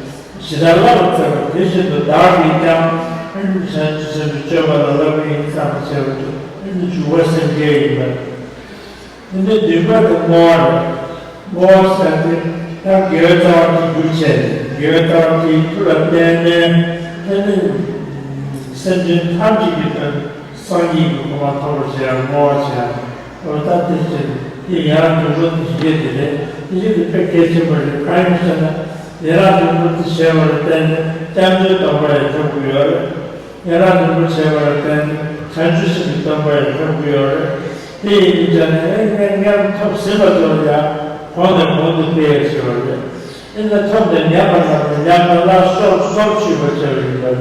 ཇི་ལྟར་བསླབ་པར་མཛད་པ་དེ་བཞིན་དུ་བདག་གིས་ཀྱང་བྱང་ཆུབ་སེམས་དཔའི་སྤྱོད་པ་ལ་བསླབ་པ་ཡིན་བསམ་པ་བྱས་པ་དེ་ནི་འཇུག་པ་སེམས་བསྐྱེད་ཡིན་པ། དེ་ནས་བདུན་པ་དེ་བསྔོ་བ་རེད། བསྔོ་བ་ཟེར་དེ་ད་དགེ་བའི་རྩ་བ་དེ་རྒྱུར་བྱས་ནས་དགེ་བའི་རྩ་བ་དེའི་མཐུ་ལ་བརྟེན་ནས་དེ་ནི་སེམས་ཅན་ཐམས་ཅད་ཀྱི་དོན་སངས་རྒྱས་ཀྱི་གོ་འཕང་ཐོབ་པར་བྱེད་ཡ་བསྔོ་བ་བྱེད་ཡ། འོ་ད་དེ་བྱས་ཏེ་ཡང་དུས་འགྲོ་དེ་ཞིག་དེ་རེད། དེ་བཞིན་དུ་དཔེ་གལ་ཆེན་པོ་རེད། གང་ཡིན་ཟེར་ན། ཡན་ལག་བདུན་པོ་དེ་བྱས་པ་ལ་བརྟེན་ནས་སྐྱབས་འགྲོའི་སྡོམ་པ་ཡང་ཐོབ་ཀྱི་ཡོད་རེད། ཡན་ལག་བདུན་པོ་བྱས་པ་ལ་བརྟེན་ནས་བྱང་ཆུབ་སེམས་ཀྱི་སྡོམ་པ་ཡང་ཐོབ་ཀྱི་ཡོད་རེད། དེ་ཡིན་དུས་ཙང་ནས་ཨེ་ངས་སྔོན་ཐོབ་ཟིན་པ་ཚོ་ལ་ཡང་གོང་ནས་གོང་དུ་སྤེལ་ཡག་བྱེད་པ་རེད། ཨེ་ན་ཐོབ་ནས་ཉམས་པ་ཙམ་ལ་ཉམས་པ་ལ་སོར་སོར་ཆུད་པ་བྱས་པ་ཡིན་པ་རེད།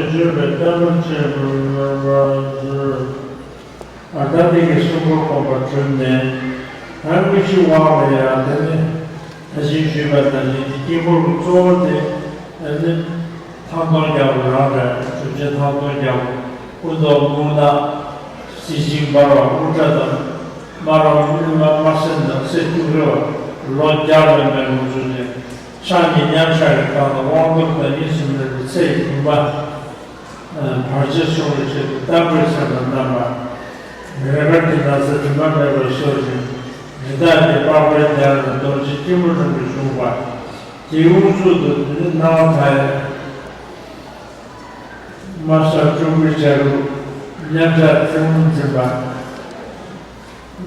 ནས་བརྗོད་པའི་བསྟན་པ་ཆེན་པོའི་ངོ་བོར་གྱུར། ཨ། ད་འདི་གི་གསུང་འབུམ་དགོངས་པ་གྲུབ་ནས། ཨ། དངོས་གཞི་དབང་ལ་ཡང་དེ་ནི། ད་གིན་ཞུས་པ་ནང་བཞིན་དེ་དཀྱིལ་འཁོར་གྱི་གཙོ་བོ་དེ་ཨ་ནི་ཐང་སྟོང་རྒྱལ་པོ་རང་རེད། གྲུབ་ཆེན་ཐང་སྟོང་རྒྱལ་པོ། སྐུ་མདོག་སྨུག་ནག། གཟི་བྱིན་འབར་བ་དབུ་སྐྲ་དང་། དམར་རོང་དབུས་མ་དམར་སེར་ནག་སེར་འཁྱུག་རེ་བ། ལོ་བརྒྱ་ལོན་པའི་ངོ་སྤྲོད་ཅན། ཕྱག་གཉིས་མཉམ་བཞག་གི་སྒང་ལ་དབང་ཐོབ་དང་གཉིས་སུ་མེད་པའི་ཚེ་ཡི་བུམ་པ། བར་ཆད་སྲུང་བའི་ཆེད་དུ་རྟ་མགོས་མཚན་པ་བསྣམས་པ། རས་དཀར་གྱི་ན་བཟའ་དྲི་མ་མེད་པར་གསོལ་ཞིང་། རི་དྭགས་ཀྱི་པགས་པའི་རྒྱང་ལ་རྡོ་རྗེ་སྐྱིལ་མོ་ཀྲུང་གིས་བཞུགས་པ། དེའི་དབུ་གཙུག་ཏུ་དེ་ནི་སྣང་བ་མཐའ་ཡས། དམར་ཤར་སྤྲུལ་སྐུའི་བྱ་རུང་། མཉམ་བཞག་ཚེ་སྔོན་འཛིན་པ།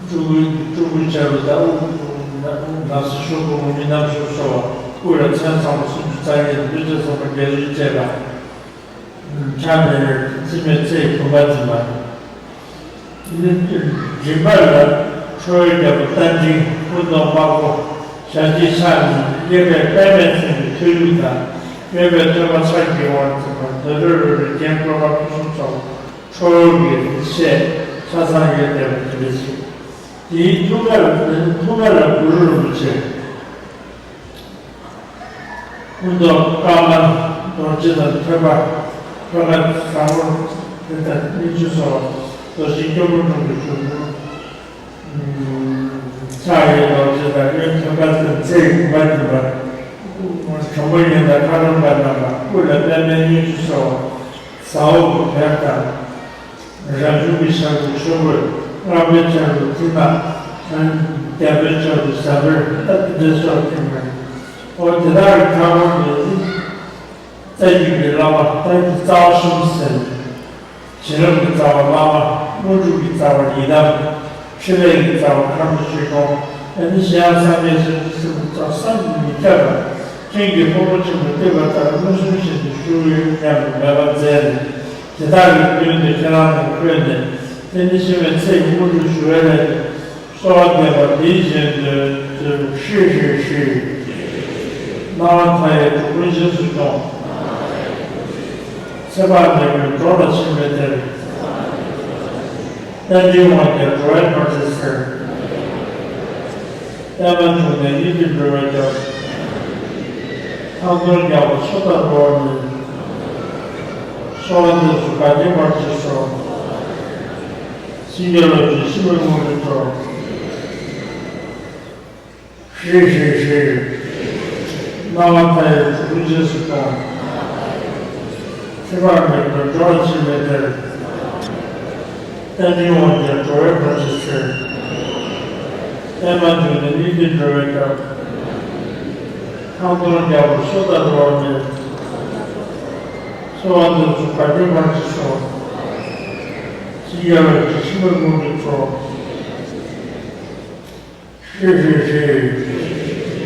སྤྲུལ་སྐུའི་སྤྲུལ་སྐུའི་བྱ་རུང་དང་དབུ་ནག་སེར་ཤོག་གུ་ངུར་སྨྲིག་རྣམ་གསུམ་སོགས། དབུ་ལ་མཚོན་ཚངས་པ་སུམ་ཅུ་རྩ་གཉིས་དང་སྤོས་ཆས་ཚངས་པ་བརྒྱད་ཅུ་བཅས་པ། ཕྱག་ནས་འཚེ་མེད་ཚེ་ཡི་བུམ་པ་འཛིན་པ། མགྲིན་པ་ལ་ཁྲོ་བོའི་རྒྱལ་པོ་རྟ་མགྲིན། སྐུ་མདོག་དམར་པོ། ཞལ་གཅིག་ཕྱག་གཉིས། གཡས་པས་པདྨས་མཚན་པའི་ཐོད་དབྱུག་དང་། གཡོན་པས་སྟོན་པ་ཕྱག་གི་དབང་འཛིན་པ། འདོད་འདྲེ་རོལ་པའི་རྒྱན་བཀོད་པ་སྐུ་གསུམ་ཚོགས། ཁྲོ་བོ་གི་རིགས་ཤེས་ཆ་ཚང་ཡོད་བསྡད་པ་དེ་འདྲ་ཞིག་དེའི་ཐུགས་ཀ་ལ་ཐུགས་ཀ་ལ་གུ་རུ་རིན་པོ་ཆེ། སྐུ་མདོག་དཀར་དམར་རྡོ་རྗེ་དང་ཐོད་པ། ཐོད་པ་བཟང་པོ་དེ་དང་སྙིང་རྗེ་སོགས་རྡོ་རྗེ་སྐྱིལ་མོ་ཀྲུང་གིས་བཞུགས། ཕྱག་གཡས་རྡོ་རྗེ་དང་གཡོན་ཐོད་པ་དང་ཚེ་ཡི་བུམ་པ་འཛིན་པ། བྲག་འགྲོ་མགོན་དང་མཁའ་འགྲོ་མ་རྣམས་པ། སྐུ་ལ་པདྨའི་སྙིང་རྗེ་སོགས། ཟ་འོག་གི་བེར་དང་། རང་བྱུང་གི་ཤར་ཁུག་ཤོག་གུ། སྔགས་པའི་ཆ་རུ་ཐིག་ནག། རྒྱ་མོའི་ཆ་རུ་ཟ་འབེར། ཨ་ཏི་འདྲ་སོགས་ཐིག་མེད། འོ་དེ་དག་གི་མཐའ་སྐོར་དུ་ནི། རྩ་རྒྱུད་ཀྱི་བླ་མ། རྩ་རྒྱུད་རྩ་བ་གསུམ་ཟེར། བྱིན་རླབས་ཀྱི་རྩ་བ་བླ་མ། དངོས་གྲུབ་ཀྱི་རྩ་བ་ཡི་དམ། ཕྲིན་ལས་ཀྱི་རྩ་བ་ཁམས་ཆོས་སྐྱོང་། ཨ་ནི་གཞན་ཡང་སངས་རྒྱས་བྱང་ཆུབ་སེམས་དཔའི་ཚོགས་བསམ་གྱིས་མི་ཁྱབ་པ། སྤྲིན་གྱི་ཕུང་པོ་ཆེན་པོ་བཏུད་པ་ལྟར་མངོན་སུམ་བཞིན་དུ་ཞུ་བའི་སྙམ་པའི་མོས་པ་མཛད་ནས། དེ་དག་གི་མདུན་དུ་ཁྱེད་རང་ལ་འཁོད་ནས། དེ་ནི་འཆི་མེད་ཚེ་ཡི་དངོས་གྲུབ་ཞུ་བའི་སླད་དུ། གསོལ་བ་འདེབས་པ་འདིའི་རྗེས་ཟློས། ཧྲཱིཿཧྲཱིཿཧྲཱིཿ། སྣང་བ་མཐའ་ཡས་འགྲོ་ཀུན་རྗེས་སུ་སྐྱོང་། ཚེ་དཔག་མེད་ཀུན་འགྲོ་ལ་འཆི་མེད་གཏེར། རྟ་མགྲིན་དབང་རྒྱལ་འགྲོ་བའི་བར་ཆད་སེལ། པདྨ་འབྱུང་གནས་གཉིས་འདུས་འགྲོ་བའི་རྒྱལ། ཐང་སྟོང་རྒྱལ་པོ་མཚོ་ལྟར་རོལ་བ་ནི། གསོལ་བ་འདེབས་སོ་བདག་གི་བར་ཆད་སོལ། སེང་གེ་ལོ་ཀྱི་འཆི་མེད་དངོས་གྲུབ་སྩོལ། ཧྲཱིཿཧྲཱིཿཧྲཱིཿ། སྣང་བ་མཐའ་ཡས་འགྲོ་ཀུན་རྗེས་སུ་སྐྱོང་། ཚེ་དཔག་མེད་ཀུན་འགྲོ་ལ་འཆི་མེད་གཏེར། རྟ་མགྲིན་དབང་རྒྱལ་འགྲོ་བའི་བར་ཆད་སེལ། པདྨ་འབྱུང་གནས་གཉིས་འདུས་འགྲོ་བའི་རྒྱལ། ཐང་སྟོང་རྒྱལ་པོ་མཚོ་ལྟར་རོལ་བ་ནི། གསོལ་བ་འདེབས་སོ་བདག་གི་བར་ཆད་སོལ། སེང་གེ་ལོ་ཀྱི་འཆི་མེད་དངོས་གྲུབ་སྩོལ། ཧྲཱིཿཧྲཱིཿཧྲཱིཿ།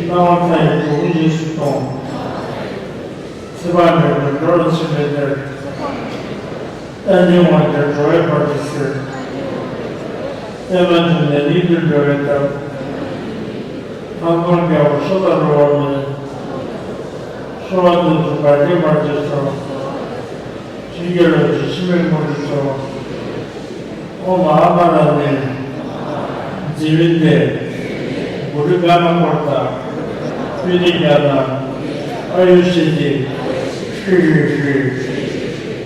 སྣང་བ་མཐའ་ཡས་འགྲོ་ཀུན་རྗེས་སུ་སྐྱོང་། ཚེ་དཔག་མེད་ཀུན་འགྲོ་ལ་འཆི་མེད་གཏེར། རྟ་མགྲིན་དབང་རྒྱལ་འགྲོ་བའི་བར་ཆད་སེལ། པདྨ་འབྱུང་གནས་གཉིས་འདུས་འགྲོ་བའི་རྒྱལ། ཐང་སྟོང་རྒྱལ་པོ་མཚོ་ལྟར་རོལ་བ་ནི། གསོལ་བ་འདེབས་སོ་བདག་གི་བར་ཆད་སོལ། སེང་གེ་ལོ་ཀྱི་འཆི་མེད་དངོས་གྲུབ་སྩོལ། ཨོཾ་ཨ་མ་ར་ཎི། རྫི་བི་འདི། གུ་རུ་པདྨ་ཀོ་ཏ། པུ་ནི་ཀ་ན། ཨ་ཡུ་སི་ཏི། ཧྲཱིཿཧྲཱིཿཧྲཱིཿ།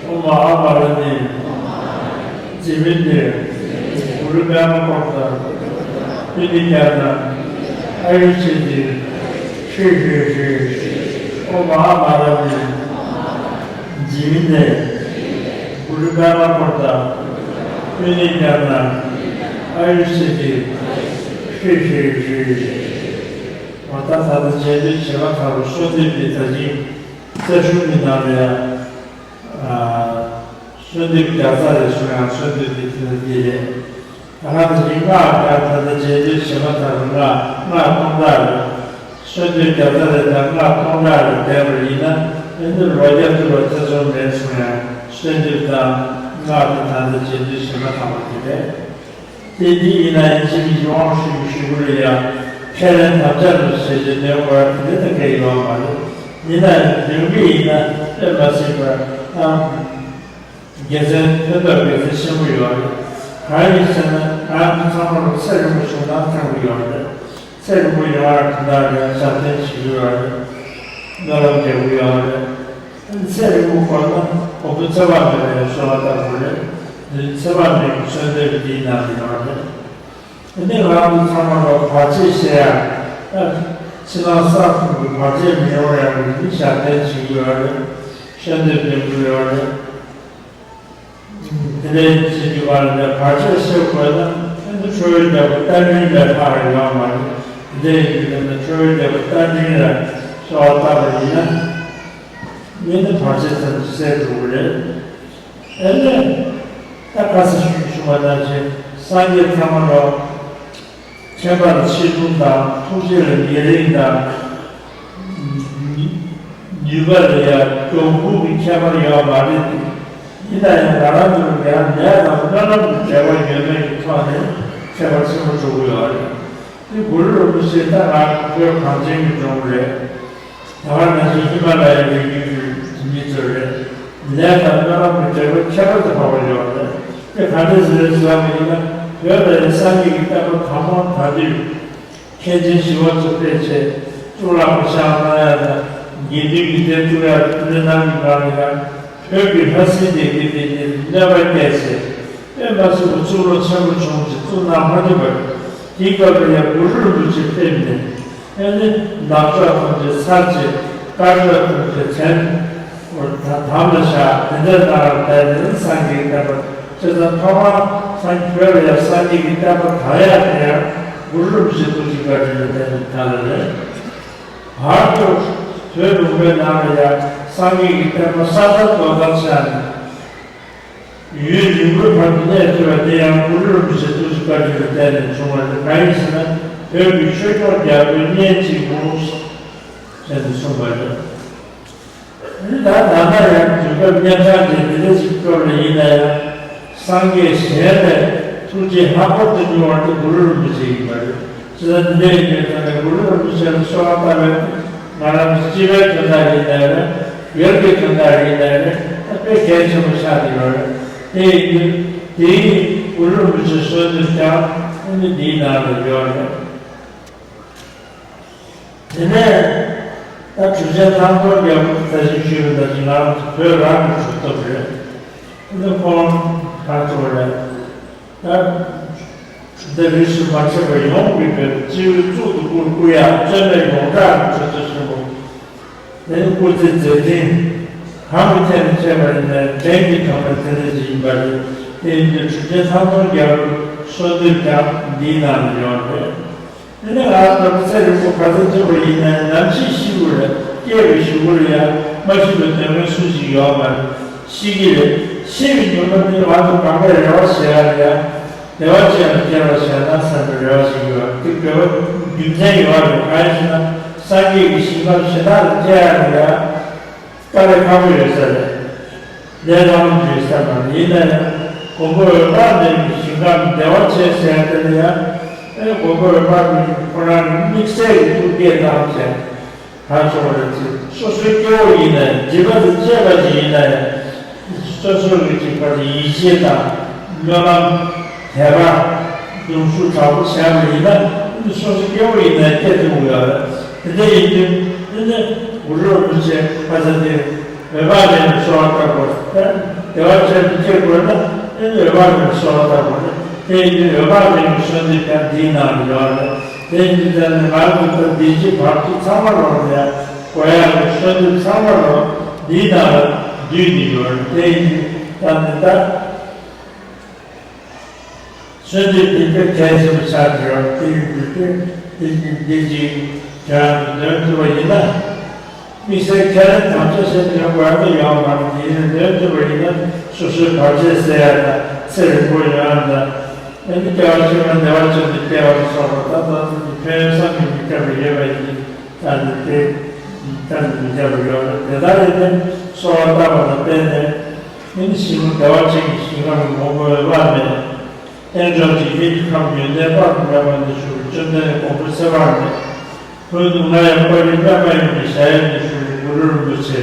ཨོཾ་ཨ་མ་ར་ཎི། རྫི་བི་འདི། གུ་རུ་པདྨ་ཀོ་ཏ། པུ་ནི་ཀ་ན། ཨ་ཡུ་སི་ཏི། ཧྲཱིཿཧྲཱིཿཧྲཱིཿ། ཨོཾ་ཨ་མ་ར་ཎི། རྫི་བི་འདི། གུ་རུ་པདྨ་ཀོ་ཏ། པུ་ནི་ཀ་ན། ཨ་ཡུ་སི་ཏི། ཧྲཱིཿཧྲཱིཿཧྲཱིཿ། འོ་ད་ད་ལྟ་རྗེས་ཟློས་བྱེད་མ་ཐག་རུ་གསོལ་འདེབས་ཀྱི་ད་ཅི་རྩ་གཞུང་གི་ནང་ལ་ཡང་། ཨ། གསོལ་འདེབས་བརྒྱ་རྩ་རེ་གསུང་ཡང་གསོལ་འདེབས་ཀྱི་དེ་ལ་འདི་རེད། ད་ག་ནང་བཞིན་སྔགས་ཀྱང་ད་ལྟ་རྗེས་ཟློས་བྱེད་མ་ཐག་རུ་སྔགས་སྔགས་སྟོང་ཕྲག་རེད། གསོལ་འདེབས་བརྒྱ་རྩ་རེ་དང་སྔགས་སྟོང་ཕྲག་རེ་བསྡེབས་པ་ཡིན་ན་ཨེ་ནི་ལོ་བརྒྱ་ཐུབ་པ་ཐེ་ཚོམ་མེད་གསུང་ཡང་གསོལ་འདེབས་དང་སྔགས་དེ་ད་ལྟ་རྗེས་ཟློས་བྱེད་མ་ཐག་པ་དེ་རེད། དེ་འདི་ཡིན་ན་ཡིན་གཅིག་གི་དབང་ཞུ་ཞུ་གི་རེད་ཡ། ཁས་ལེན་དམ་བཅའ་རུ་བྱེད་ཀྱི་འདོན་དགོས་པ་དེ་འདྲ་ད་གའི་ཡོད་མ་རེད། ཡིན་ན་འདོན་གི་ཡིན་ན་དཔེ་མ་སྲིད་པར་ཨ། དགེ་མཚན་ཕན་ཐོགས་དགེ་མཚན་ཆེན་པོ་ཡོད་རེད། གང་ཡིན་ཟེར་ན་ང་ཚོ་ཚང་མ་ལ་ཚེ་རིང་པོ་བྱུང་ན་ཐང་གི་ཡོད་རེད། ཚེ་རིང་པོ་ཡོང་བར་དོན་དག་རེད། ཞབས་བརྟན་བྱེད་ཀྱི་ཡོད་རེད། སྨོན་ལམ་རྒྱག་གི་ཡོད་རེད། ཚེ་རིང་པོ་དགོས་ན་མགོན་པོ་ཚེ་དཔག་མེད་ལ་ཡང་གསོལ་བ་བཏབ་དགོས་རེད། འདི་ཚེ་དཔག་མེད་ཀྱི་གསོལ་འདེབས་འདིའི་ནང་དུ་ཡོད་རེད། དེ་ནས་ང་ཚོ་ཚང་མ་ལ་བར་ཆད་བཤད་ཡ། ཕྱི་ནང་གསང་གསུམ་གྱི་བར་ཆད་མི་ཡོང་ཡ་གི་ནི་ཞབས་བརྟན་བྱེད་ཀྱི་ཡོད་རེད། གསོལ་འདེབས་འདེབས་ཀྱི་ཡོད་རེད། དེ་ལས་བྱེད་ཀྱི་བར་ལ་བར་ཆད་སེལ་དགོས་ན་ཨ་ནི་ཁྲོ་བོའི་རྒྱལ་པོ་རྟ་མགྲིན་ལས་ལྷག་ཡོད་མ་རེད། དེ་འདྲའི་ཡིན་དུས་ན་ཁྲོ་བོའི་རྒྱལ་པོ་རྟ་མགྲིན་ལ་གསོལ་བ་བཏབ་པ་ཡིན་ན་ཨ་ནི་བར་ཆད་ཙམ་གྱིས་སེལ་ཐུབ་ཀྱི་རེད། ཨ་ནི་ད་ཁ་སང་ཞུས་བྱུང་བ་ནང་བཞིན་སངས་རྒྱས་ཚང་མ་ལོ། མཁྱེན་པ་ལ་ཆེ་ཆུང་དང་ཐུགས་རྗེ་ལ་ཉེ་རིང་དང་། ནུས་པ་ལ་ཡང་འགྱུར་ཁུག་གི་ཁྱད་པར་ཡོད་མ་རེད་དེ། ཡིན་ན་ཡང་ང་རང་ཚོ་ལ་ཡང་ནད་དང་སྨོན་ལམ་གྱི་འབྲེལ་བ་ཡོད་མེད་ཀྱི་ཐོག་ནས་ཁྱད་པར་ཆེན་པོ་འགྲོ་གི་ཡོད་རེད། དེ་གུ་རུ་རིན་པོ་ཆེ་ད་ང་བོད་གངས་ཅན་གྱི་ལྗོངས་རེད། ད་ག་ནང་བཞིན་ཧི་མ་ལ་ཡའི་རི་རྒྱུད་ཀྱི་མི་ཚོ་རེད། ནད་དང་སྨན་ལམ་གྱི་འབྲེལ་བ་ཁྱད་པར་དུ་འཕགས་པ་ཡོད་རེད། དེ་ག་འདྲས་ཟེར་ཟེར་བ་ཡིན་ན་བོད་ལ་ཡང་སངས་རྒྱས་ཀྱི་བསྟན་པ་དང་པོ་དར་དུས་མཁན་ཆེན་ཞི་བ་འཚོ་ཕལ་ཆེར་གཙུག་ལག་པ་བཤམས་གནང་ཡ་དང་དགེ་འདུན་གྱི་སྡེ་བཙུགས་ཡ་སྣེ་གནང་གི་སྒང་ལ་ཡང་བོད་ཀྱི་ལྷ་སྲིན་སྡེ་བརྒྱད་དེ་ཉིད་གནོད་པ་སྐྱེལ་ཆེད་དཔེ་མ་སྲིད་པ་གཙུག་ལག་ཆེན་པོ་བྱུང་ཅིག་བཙུགས་གནང་མ་ཐུབ་པར་དེའི་སྐབས་ལ་ཡང་གུ་རུ་རིན་པོ་ཆེ་ཕེབས་ནས། ཨེ་ནི་ནག་ཕྱོགས་ཐམས་ཅད་ཚར་བཅད། དཀར་ཕྱོགས་ཐམས་ཅད་མཚན་དམ་ལ་བཞག་དེ་འདྲ་གནང་བ་བལྟས་ནས་སངས་རྒྱས་ཀྱི་བསྟན་པ་སྤྱིར་བཏང་ཐོག་མར་སངས་བོད་ལ་ཡང་སངས་རྒྱས་ཀྱི་བསྟན་པ་དར་ཡག་དེ་ཡང་གུ་རུ་རིན་པོ་ཆེ་ཐུགས་རྗེ་བཀའ་དྲིན་ལ་བརྟེན་ནས་དར་བ་རེད། བར་དུ་བོད་ལུང་པའི་ནང་ལ་ཡང་སངས་རྒྱས་ཀྱི་བསྟན་པ་ས་མཐར་རྡོ་ལྟར་ཆགས་ནས། ཡུན་རིང་པོའི་བར་དུ་གནས་ཐུབ་པ་དེ་ཡང་གུ་རུ་རིན་པོ་ཆེ་ཐུགས་རྗེ་བཀའ་དྲིན་ལ་བརྟེན་ནས་བྱུང་བ་རེད། གང་ཡིན་ཟེར་ན་བོད་ཀྱི་ཆོས་སྐྱོང་རྒྱལ་པོའི་གཉེན་གཅིག་འོང་ཟེར་ནས་གསུངས་པ་རེད། ད་ད་ལྟ་ཡང་དུས་སྐབས་གནས་སྟངས་དེ་འདི་འདྲ་ཞིག་སྐབས་ལ་ཡིན་ན་ཡང་སངས་རྒྱས་གཞན་ལས་ཐུགས་རྗེ་ལྷག་པར་དུ་མྱུར་བ་དེ་གུ་རུ་རིན་པོ་ཆེ་ཡིན་པ་རེད། ཅི་ལྟར་འདི་འདྲ་ཡིན་པའི་ཐོག་ནས་གུ་རུ་རིན་པོ་ཆེ་ལ་གསོལ་བ་བཏབ་པའི་ང་རང་གི་སྤྱི་པའི་དོན་དག་ཡིན་ནའི་རེད། ཡུལ་གྱི་དོན་དག་ཡིན་ནའི་རེད། ད་དཔེ་གལ་ཆེན་པོ་ཆགས་ཀྱི་ཡོད་རེད། དེ་ཡིན་དུས་དེའི་གུ་རུ་རིན་པོ་ཆེའི་གསོལ་འདེབས་ཀྱང་ཨ་ནི་འདིའི་ནང་ལ་ཡོད་རེད། དེ་ནས་ད་གྲུབ་ཆེན་ཐང་སྟོང་རྒྱལ་པོ་ད་གིན་ཞུས་པ་ནང་བཞིན་ང་རང་ཚོ་བོད་རང་གི་གྲུབ་ཐོབ་རེད། ཨ་ནི་ཁོང་ག་རེ་ཟེར་དགོས་རེད། ད་གྲུབ་མཐའ་རིས་སུ་མ་ཆད་པ་ཡོངས་ཀྱི་བོད་སྤྱི་བོའི་གཙུག་ཏུ་བཀུར། བཀུར་ཡང་བརྩོན་པས་ཡོངས་གྲགས་ཀྱི་གྲུབ་མཐའ་ཆེན་པོ། དེ་ནི་སྐུ་ཚེ་མཛད་འཕྲིན་གང་གི་ཐད་ནས་བྱས་པ་ཡིན་ནའི་ལན་གྱི་དོན་པ་དེ་འདྲ་ཞིག་ཡིན་པ་རེད། དེ་ཡིན་དུས་གྲུབ་ཆེན་ཐང་སྟོང་རྒྱལ་པོའི་གསོལ་འདེབས་ཀྱང་འདིའི་ནང་ལ་ཡོད་རེད། དེ་ནས་ང་ཚོ་ཚེ་རིང་པོ་ག་ཚོད་ཐུབ་པ་ཡིན་ནའི་ནམ་ཞིག་ཤི་དགོས་རེད། སྐྱེས་པའི་གཞུག་གུ་ལ་ཡང་མ་ཤི་བའི་སྡོད་མཁན་སུ་ཞིག་ཡོད་མ་རེད། ཤི་གི་རེད། ཤི་བའི་ཉིན་མོ་དེ་ང་ཚོ་གང་གས་རེ་བ་བྱེད་ཡ་རེད་ཡ། བདེ་བ་ཅན་ལ་སྐྱེ་བར་བྱས་ན་བསམ་པའི་རེ་བ་ཞིག་ཡོད་རེད། དེ་དགོས་པ་རྒྱུ་མཚན་ཡོད་རེད། གང་ཡིན་ཟེར་ན་སངས་རྒྱས་ཀྱི་ཞིང་ཁམས་ཞིང་དག་ལ་སྐྱེ་ཡ་རེད་ཡ། དཀའ་ལས་ཁག་པོ་ཡོད་ས་རེད། ལས་སླ་མོ་ཡོད་ས་མ་རེད། ཡིན་ན་ཡང་མགོན་པོ་འོད་དཔག་མེད་ཀྱི་ཞིང་ཁམས་བདེ་བ་ཅན་ཟེར་ཡ་དེ་ལ་ཡང་ཨེ་མགོན་པོ་འོད་དཔག་མེད་ཀྱི་ཁོ་རང་གི་དམིགས་བསལ་གྱི་ཐུགས་བསྐྱེད་གནང་བྱས་གང་བྱུང་བ་རེད་ཅེས། སོ་སོའི་སྐྱེ་བོ་ཡིན་ན་ཡང་སྒྲིབ་པ་དང་བཅས་པ་ཅིག་ཡིན་ན་ཡང་སོ་སོ་གི་ཅིག་ཕར་ཡིད་ཆེས་དང་སྨོན་ལམ། དད་པ། གདུང་ཤུགས་དྲག་པོ་བྱས་པ་ཡིན་ན་ཨ་ནི་སོ་སོ་སྐྱེ་བོ་ཡིན་ན་སྐྱེ་ཐུབ་ཀྱི་ཡོད་རེད། དེ་འདྲ་ཡིན་དུས་ཨ་ནི་གུ་རུ་རིན་པོ་ཆེ་ཁ་ས་དེ་འོད་དཔག་མེད་ཀྱི་གསོལ་བ་བཏབ་དགོས། བདེ་བ་ཅན་དུ་སྐྱེ་དགོས་ན་ཨ་ནི་འོད་དཔག་མེད་ཀྱི་གསོལ་བ་བཏབ་དགོས་རེད། དེ་ཡིན་དུས་འོད་དཔག་མེད་ཀྱི་གསོལ་འདེབས་ཀྱང་འདིའི་ནང་ལ་ཡོད་རེད། དེ་ཡིན་དུས་ད་ནི་ང་ཚོ་ད་འདི་ཕྱི་བར་དུ་ཚང་མ་ལོག་ནས་དགོས་ཡག་གི་གསོལ་འདེབས་ཚང་མ་ལོག་འདིའི་ནང་ལ་བསྡུས་ནས་ཡོད་རེད། དེ་ཡིན་དུས་ད་ནི་ད། གསོལ་འདེབས་འདི་དཔེ་གལ་ཆེན་པོ་ཆགས་ཀྱི་ཡོད། དེ་ཡིན་དུས་དཔེ་འདི་ཅིག་འདི་ཅིག་དོན་དུ་འདོན་ཐུབ་པ་ཡིན་ན། དམིགས་བསལ་ཁས་ལེན་དམ་བཅའ་བྱས་འདོན་དགོས་ཡ་ཡོད་མ་རེད། དེ་ཡིན་ན་འདོན་ཐུབ་པ་ཡིན་ན་སོ་སོའི་བར་ཆད་སེལ་ཡ་དང་ཚེ་རིང་པོ་ཡོང་ཡ་དང་། ཨ་ནི་སྐྱེ་བ་ཕྱི་མ་བདེ་བ་ཅན་དུ་སྐྱེ་བ་ལ་སོགས་པ་ད་ལྟ་ཚོ་གི་ཕན་ཡོན་བསམ་གྱིས་མི་ཁྱབ་པ་ཡོད་པ་ཡིན། ད་ནི་དེ་བསམ་གྱིས་མི་ཁྱབ་པ་ཡོད་རེད། དེ་ལྟར་ཡིན་ཏེ་གསོལ་བ་བཏབ་པ་ལ་བརྟེན་ནས། ཨ་ནི་ཞིང་བདེ་བ་ཅན་གྱི་ཞིང་ཁམས་ཀྱི་མགོན་པོ་འོད་དཔག་མེད། རྟེན་མཆོག་འཇིག་རྟེན་གྱི་ཁམས་ཡོན་ཏན་དཔག་ཏུ་མེད་པ་ནས་བཞུགས་པའི་བཅོམ་ལྡན་མགོན་པོ་ཚེ་དཔག་མེད། ཁོང་དུ་ང་ཡང་དཔའ་རིས་དཔག་མེད་ཀྱི་ཞལ་ནས་བཞུགས་པའི་གུ་རུ་རིན་པོ་ཆེ།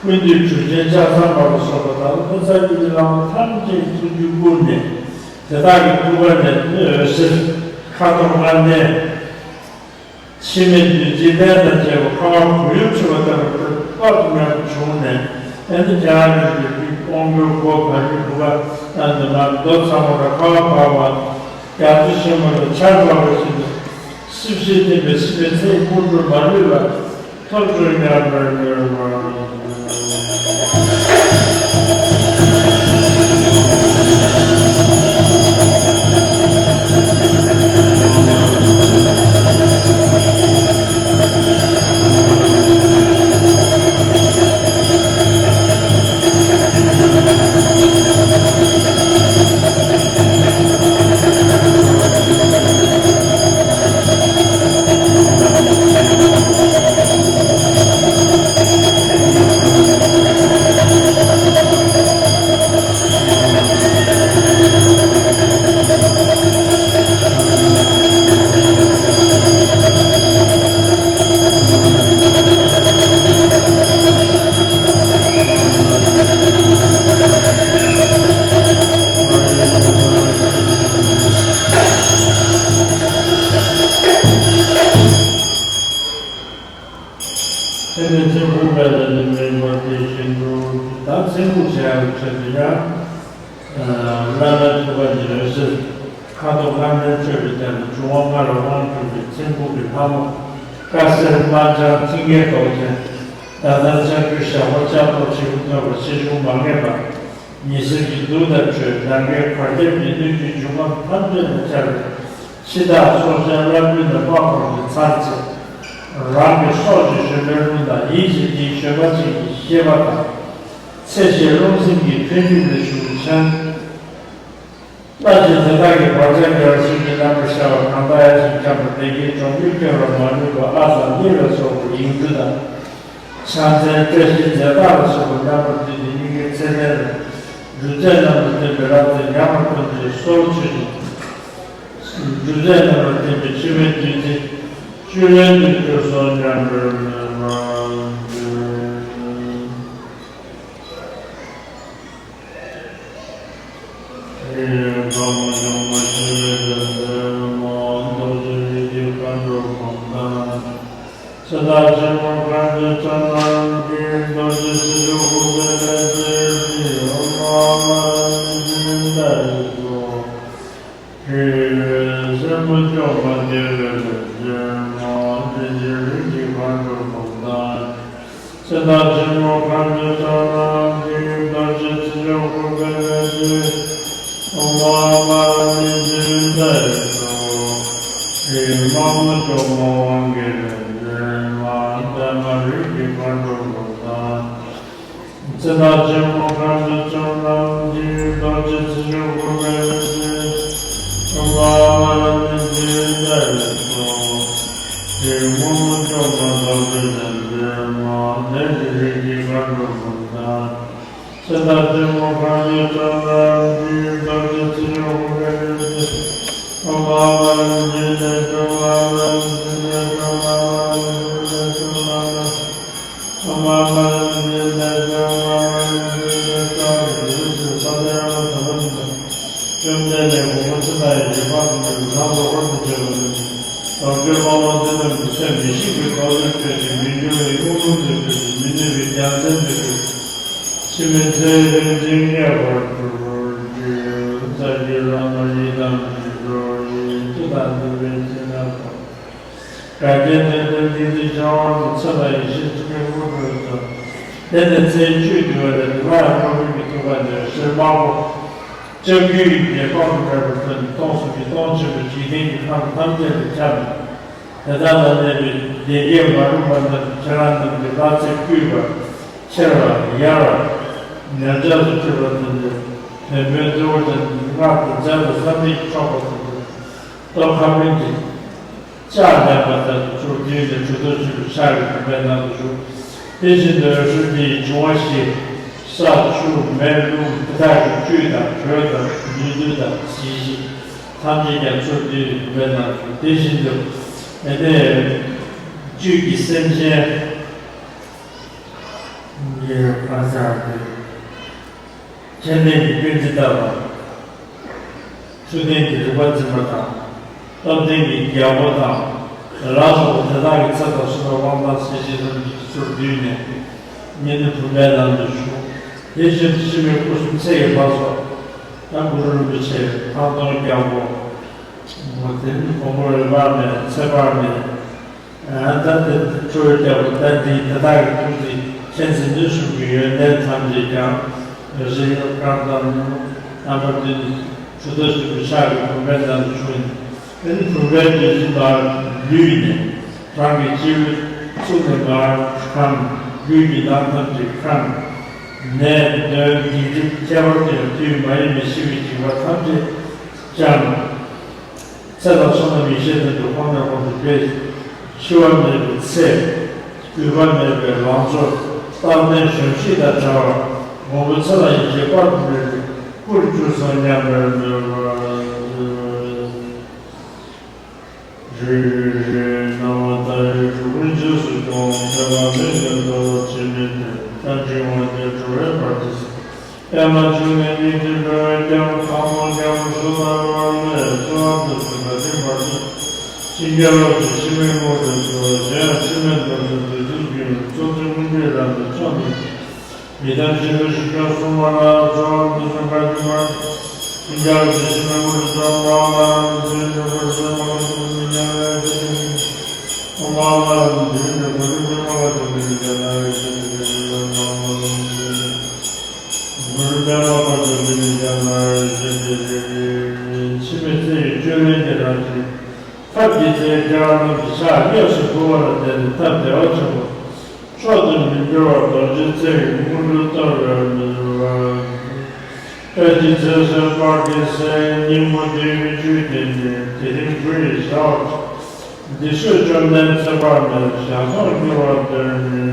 ཀུན་འདུས་གྲུབ་ཆེན་ལྕགས་ཟམ་པ་ལ་སོགས་པ་དང་ལྷུན་རྩ་རྒྱུད་ཀྱི་བླ་མ་ཐམས་ཅད་ཀྱི་ཐུགས་རྒྱུད་བསྐུལ་ནས་དེ་དག་གི་ཐུགས་ཀ་ནས་འོད་ཟེར་ཁ་དོག་ལྔ་ལྡན། འཆི་མེད་བདུད་རྩིའི་གནས་དང་བཅས་པ་ཁ་བ་བུ་ཡུག་འཆི་བ་ལྟ་བུ་དཔག་ཏུ་མེད་པ་བྱུང་ནས། ཨ་ནི་རྒྱང་རིང་གི་དབང་པོའི་སྒོ་གང་གི་བུ་ག་ཨ་ནི་མ་རྡོ་ཚ་མོ་ར་ཁ་བ་བབས་པ། རྒྱ་མཚོ་ཆེན་མོ་ལ་ཆར་བབས་པ་བཞིན་དུ། སྲིབ་བཞིན་ལྡན་པའི་སྲིད་པའི་ཚེ་ཡི་སྨུག་སྒྲོན་མ་ལུས་པ། ཐོབ་གྱུར་སྙམ་པར་མྱུར་བར། དེ་ནས་ཚེ་འགུགས་པའི་ལས་ནི་མིན་པ་དེ་བཞིན་དུ། ད་ཚེ་འགུགས་བྱ་ཡག་ཆེད་དུ་ཡང་། བླ་མའི་ཐུགས་ཀ་ནས་འོད་ཟེར། ཁ་དོག་ལྔ་ལྡན་སྤྲོས་པའི་སྟེང་དུ་འབྱུང་བ་ལྔ་ལ་དབང་བསྒྱུར་བའི་ཚེ་འགུགས་ཀྱི་ལྷ་མོ། དཀར་སེར་དམར་ལྗང་མཐིང་གའི་མདོག་ཅན། ཟླ་ལྟར་ལྕགས་ཀྱུའི་ཞགས་པ་ལྕགས་ཐོག་ཆེ་ཆུང་མཐོན་པོ་ཆེ་ཆུང་མ་ངེས་པ། ཉི་ཟེར་གྱི་གདུགས་དང་འཕྲོད་ནམ་མཁའི་གར་ཁྱབ་ཀྱི་སྣོད་བཅུད་འབྱུང་ཁམས་ཐམས་ཅད་ལ་ཁྱབ་པའི་འཆི་བདག་ཚོགས་ཅན་བླ་བརྒྱུད་ནས་དམག་དཔུང་གི་ཚར་བཅད། རང་གི་སྲོག་གཅོད་བཞོན་པའི་རླུང་དང་ཡིད་བྱེད་ཀྱི་བཞོན་པ་ཅན་གྱི་ཤེས་པ་དང་། ཚེ་ཤེས་རླུང་སེམས་ཀྱི་འཕེལ་འགྱུར་ལས་བྱུང་བའི་ཆ། ལྷ་ཆེན་དེ་དག་གི་བག་ཆགས་རྒྱལ་བ་སྲས་ཀྱི་རྣམ་པར་ཤར་བ་གང་དག་ཡིད་བཞིན་འཁྱམས་པ་བདེ་སྐྱིད་འབྱུང་པོའི་སྐྱོན་ལ་མ་ལུས་པ་ཨ་ཙ་ནི་ལ་སོགས་པའི་ཡིག་འབྲུ་དང་། ཕྱག་མཚན་བཀྲ་ཤིས་རྫས་རྟགས་ལ་སོགས་པ་མཉམ་པར་བསྡུས་ཏེ་སྙིང་གའི་ཚད་ལྡན་ལ་སྒྲུབ་རྫས་རྣམས་ལ་བརྟེན་པའི་རབ་ཏུ་ཉམས་པར་སྟོན་ཏེ་གསོལ་མཆོད་ཅིང་། སྒྲུབ་རྫས་རྣམས་ལ་བརྟེན་པའི་འཆི་མེད་བདུད་རྩི་བཅུད་ལེན་དུ་གྱུར་སོང་སྙམ་པའི་སྨོན་ལམ་འདོན། ཨེ་ཡ་ཁམས་བྱང་མ་ཤེས་པའི་དོན་མཛད་མ། རྡོ་རྗེ་རིགས་ཀྱི་མཁའ་འགྲོ་གང་དག་ཚེ་བདག་ཆེན་པོ་དཀོན་མཆོག་རྣམས་ཀྱིས་རྡོ་རྗེ་ཚེ་མཆོག་ཕུར་པའི་ལས་ཀྱི་ཨོཾ་ཨ་མ་ར་ཏི་ཏི་ཏ་ཡེ་སྭཱ་ཧཱ། སྲིན་པོ་སྐྱོབ་པ་རྒྱལ་བའི་ལས་ཀྱི་མ། རྡོ་རྗེ་རིགས་ཀྱི་མཁའ་འགྲོ་གང་དག་ཚེ་བདག་ཆེན་པོ་དཀོན་མཆོག་རྣམས་ཀྱིས་རྡོ་རྗེ་ཚེ་མཆོག་ཕུར་པའི་ལས་ཀྱི་ཨོཾ་ཨ་མ་ར་ཏི་ཏི་ཏ་ཡེ་སྭཱ་ཧཱ། དམག་མི་སྐྱོབ་པ་དབང་གི་ལས་ཀྱི་མ། པདྨ་རིགས་ཀྱི་མཁའ་འགྲོ་གང་དག་ཚེ་བདག་ཆེན་པོ་དཀོན་མཆོག་རྣམས་ཀྱིས་རྡོ་རྗེ་ཚེ་མཆོག་ཕུར་པའི་ལས་ཀྱི་ཨོཾ་ཨ་མ་ར་ཏི་ཏི་ཏ་ཡེ་སྭཱ་ཧཱ། དམག་མི་སྐྱོབ་པ་བདག་པོའི་ལས་ཀྱི་མ། ལས་ཀྱི་རིགས་ཀྱི་མཁའ་འགྲོ་གང་དག་ཚེ་བདག་ཆེན་པོ་དཀོན་མཆོག་རྣམས་ཀྱིས་རྡོ་རྗེ་ཚེ་མཆོག་ཕུར་པའི་ལས་ཀྱི་ཨོཾ་ཨ་མ་ར་ཏི་ཏི་ཏ་ཡེ་སྭཱ་ཧཱ། ཨོཾ་ཨ་མ་ར་ཏི་ཏི་ཏ་ཡེ་སྭཱ་ཧཱ། ཨོཾ་ཨ་མ་ར་ཏི་ཏི་ཏ་ཡེ་སྭཱ་ཧཱ། ཨོཾ་ཨ་མ་ར་ཏི་ཏི་ཏ་ཡེ་སྭཱ་ཧཱ། ཨོཾ་ཨ་མ་ར་ཏི་ཏི་ཏ་ཡེ་སྭཱ་ཧཱ། བཅོམ་ལྡན་འདས་ཀྱི་གོ་འཕང་ཚེ་དང་ཡི་གེ་དཔག་ཏུ་མེད་པའི་ལྷ་ཚོགས་དབང་དུ་བྱས་པ་ནི། ལོངས་སྤྱོད་སྨོན་ལམ་འདི་རྣམས་ཀྱིས་ཚེ་མི་ཤིགས་པའི་ཐོག་ཏུ་སྤྱོད་ཅིང་། མི་འགྱུར་བའི་དངོས་གྲུབ་ཏུ་འགྲོ་ཞིང་། མི་ནུབ་པའི་རྒྱལ་མཚན་དུ་འགྲོ་ཞིང་། འཆི་མེད་ཚེ་རིང་ཞིང་རྙེད་པར་གྱུར་ཅིག །ས་གཞི་ལམ་ལ་ཡི་དམ་ཞིག་འགྲོ་ཞིང་། མཐུ་དང་ནུས་པའི་སྤྱན་སྔར་ཐོབ། དགའ་སྐྱེད་དོན་ལྡན་ཏིང་འཛིན་འཆང་དབང་དུ། ཚེ་དང་ཡེ་ཤེས་འཆི་མེད་དངོས་གྲུབ་ཐོབ། དེ་ནས་ཚེས་བཅུ་དུས་པ་ལ་དེ་སྔར་ཡང་དམག་དཔོན་གྱི་ཐུགས་ཀ་ནས་གསེར་དམར་པོ་ལྕགས་ཀྱུའི་ཡི་གེ་དཔག་ཏུ་མེད་པ་ཐོན་ཏེ། སྟོང་གསུམ་གྱི་སྟོང་ཆེན་པོའི་འཇིག་རྟེན་གྱི་ཁམས་ཐམས་ཅད་དུ་ཁྱབ་ནས། དེ་དག་ལ་གནས་པའི་སྡེ་བརྒྱད་མ་རུངས་པ་རྣམས་ཀྱིས་ཁྱེད་རང་རྣམས་ཀྱི་ལྷ་ཚེ་བསྐུལ་བར་ཆེར་བ་ཡར་བ་ཉམས་ཆག་ཏུ་གྱུར་པ་དེ་འདྲའི་བེམ་པོའི་རྩེ་མོ་ཅན་གྱི་སྔགས་ཀྱི་རྫས་དང་བསམ་གཏན་གྱི་འཕྲོག་པ་དེ་འདྲའི་ལྟོ་ཁ་སྨན་གྱི་ལྕགས་ལེན་པ་ལྟར་དུ་ཚུར་བསྡུས་ནས་གྲུབ་ཐོབ་ཆེན་པོའི་ཕྱག་གི་བུམ་པའི་ནང་དུ་ཞུགས། དེ་བཞིན་དུ་འོད་ཟེར་དེ་ཡིས་འབྱུང་བ་བཞི། ས་ཆུ་མེ་རླུང་དེ་དག་གི་བཅུད་དང་དྲོད་དང་ནུས་མཐུ་དང་ཇི་ཞིག་ཐམས་ཅད་ཀྱང་ཚུར་བསྡུས་ནས་བུམ་པའི་ནང་དུ། དེ་བཞིན་དུ་ཨེ་ནས་བཅུད་ཀྱི་སེམས་ཅན་གྱི་གང་ཟག་གི་མཁྱེན་ལྡན་གྱི་ཀུན་གཟིགས་ལྟ་བུ། མཐུ་ལྡན་གྱི་རིག་པ་འཛིན་པ་དང་། སྟོབས་ལྡན་གྱི་རྒྱལ་པོ་དང་ ལ་སོགས་པ་དེ་དག་གི་ཚེ་དང་བསོད་ནམས་དབང་ཐང་སྲིད་ཞིའི་ལམ་གྱི་ཚུལ་བསྡུས་ནས། ཉེ་གནས་བུམ་པའི་ནང་དུ་བཞུགས། དེ་བཞིན་དུ་འཆི་མེད་སྐུ་གསུམ་ཚེ་ཡི་ལྷ་ཚོགས། ཡང་གུ་རུ་རིན་པོ་ཆེ་ཐང་སྟོང་རྒྱལ་པོ། མོ་དེ་ནི་གོང་མ་འོད་དཔག་མེད། ཚེ་དཔག་མེད། ཨ་ད་དེ་ཁྲོ་བོའི་རྒྱལ་པོ་ད་འདི་དེ་དག་གི་ཐུགས་རྗེ་མཁྱེན་བརྩེ་ནུས་གསུམ་གྱི་ཡོན་ཏན་ཐམས་ཅད་ཀྱང་རིགས་དཀར་དང་རྣམ་པར་འདུས་ནས་གྲུབ་མཐའ་ཆེན་པོའི་ཕྱག་གི་བུམ་པའི་ནང་དུ་བྱུང་ཡིན། དེ་ནི་བུམ་པའི་བདུད་རྩི་ལྟར་ལུས་ནས་རང་གི་སྤྱི་བོའི་གཙུག་ནས་མར་ཁམས་ལུས་ཀྱི་ནང་ཐམས་ཅད་ཁམས། ནད་གདོན་སྡིག་སྒྲིབ་ཁྱད་པར་དུ་ཡང་དུས་མ་ཡིན་པའི་ཤི་བའི་འཇིགས་པ་ཐམས་ཅད་བཅོམ། ཚེ་དང་བསོད་ནམས་ཡེ་ཤེས་དོན་དུ་གོང་ནས་གོང་དུ་འཕེལ། འཆི་བ་མེད་པའི་ཚེ། རྒུད་པ་མེད་པའི་ལང་ཚོ། རྟག་བརྟན་གཞོན་གཤིས་དང་བྲལ་བ། མགོན་པོ་ཚེ་ལ་ཡིད་ཆེས་དཔག་ཏུ་མེད་པའི་སྐུར་གྱུར་སོང་སྙམ་པའི་མོས་པ། རིག་རིག་སྣང་བ་ལྟར་རིག་གྲུབ་པའི་རྗེས་སུ་སྐྱོང་། ཚེ་དཔག་མེད་ཀྱི་འགྲོ་བ་འཆི་མེད་དེ། བསྟན་འགྲོའི་དབང་བསྐུར་འགྲོ་བའི་བར་དུ། པདྨ་འབྱུང་གནས་སྙིང་ཐིག་འགྲོ་བའི་རྒྱལ་པོ་ཐང་སྟོང་རྒྱལ་པོ་སུ་དང་བར་མེད་གསོལ་བ་འདེབས་སོ། བདག་འཛིན་བར་དུ་ཅི་འགྱུར་ལོག་ཅིང་འཆི་མེད་ངོ་སྤྲོད་དོ། གཞན་ཡང་འཆི་མེད་རྡོ་རྗེ་བདུད་རྩིའི་རྒྱུན། ཚོགས་ཆེན་མངོན་སྤྱོད་རབ་ཏུ་མཆོག་ནི། ཡི་དམ་ཆོས་འཕེལ་ཞི་ཁྲོ་གསུམ་མ་ལ་གསོལ་བ་འདེབས་སོ། བདག་འཛིན་བར་དུ་ཅི་འགྱུར་ལོག་ཅིང་འཆི་མེད་ངོ་སྤྲོད་དོ། མ་ལ་རབ་ཏུ་འཆི་མེད་ངོ་སྤྲོད་དོ། མ་ལ་རབ་ཏུ་འཆི་མེད་ངོ་སྤྲོད་དོ། འཆི་མེད་ཚེ་ཡི་བཅུད་ལེན་གྱི་རང་བཞིན། ཐབས་ཀྱི་ཚེ་རྒྱལ་བ་རྣམས་ཀྱི་ཕྱག་གཡས་སུ་འཕུར་བ་ལ་བརྟེན་ནས་ཐབས་བདེ་བ་ཆེན་པོ། མཆོག་ཏུ་མི་འགྱུར་བ་རྡོ་རྗེའི་རྩེ་ཡི་དངོས་གྲུབ་ཐོབ་པར་མི་འགྱུར་བ། དཔལ་གྱི་ཚེ་བསོད་དཔལ་གྱི་སེམས། སྙིང་པོ་འདོད་ཡོན་བཅུད་ཀྱིས་ནི། དེ་རིང་འབུལ་བའི་བྱ་བ། འདི་སོགས་བཅོམ་ལྡན་ཚེ་དཔག་མེད། ཞག་སྟོང་འགྱུར་བར་འདོད་ནི་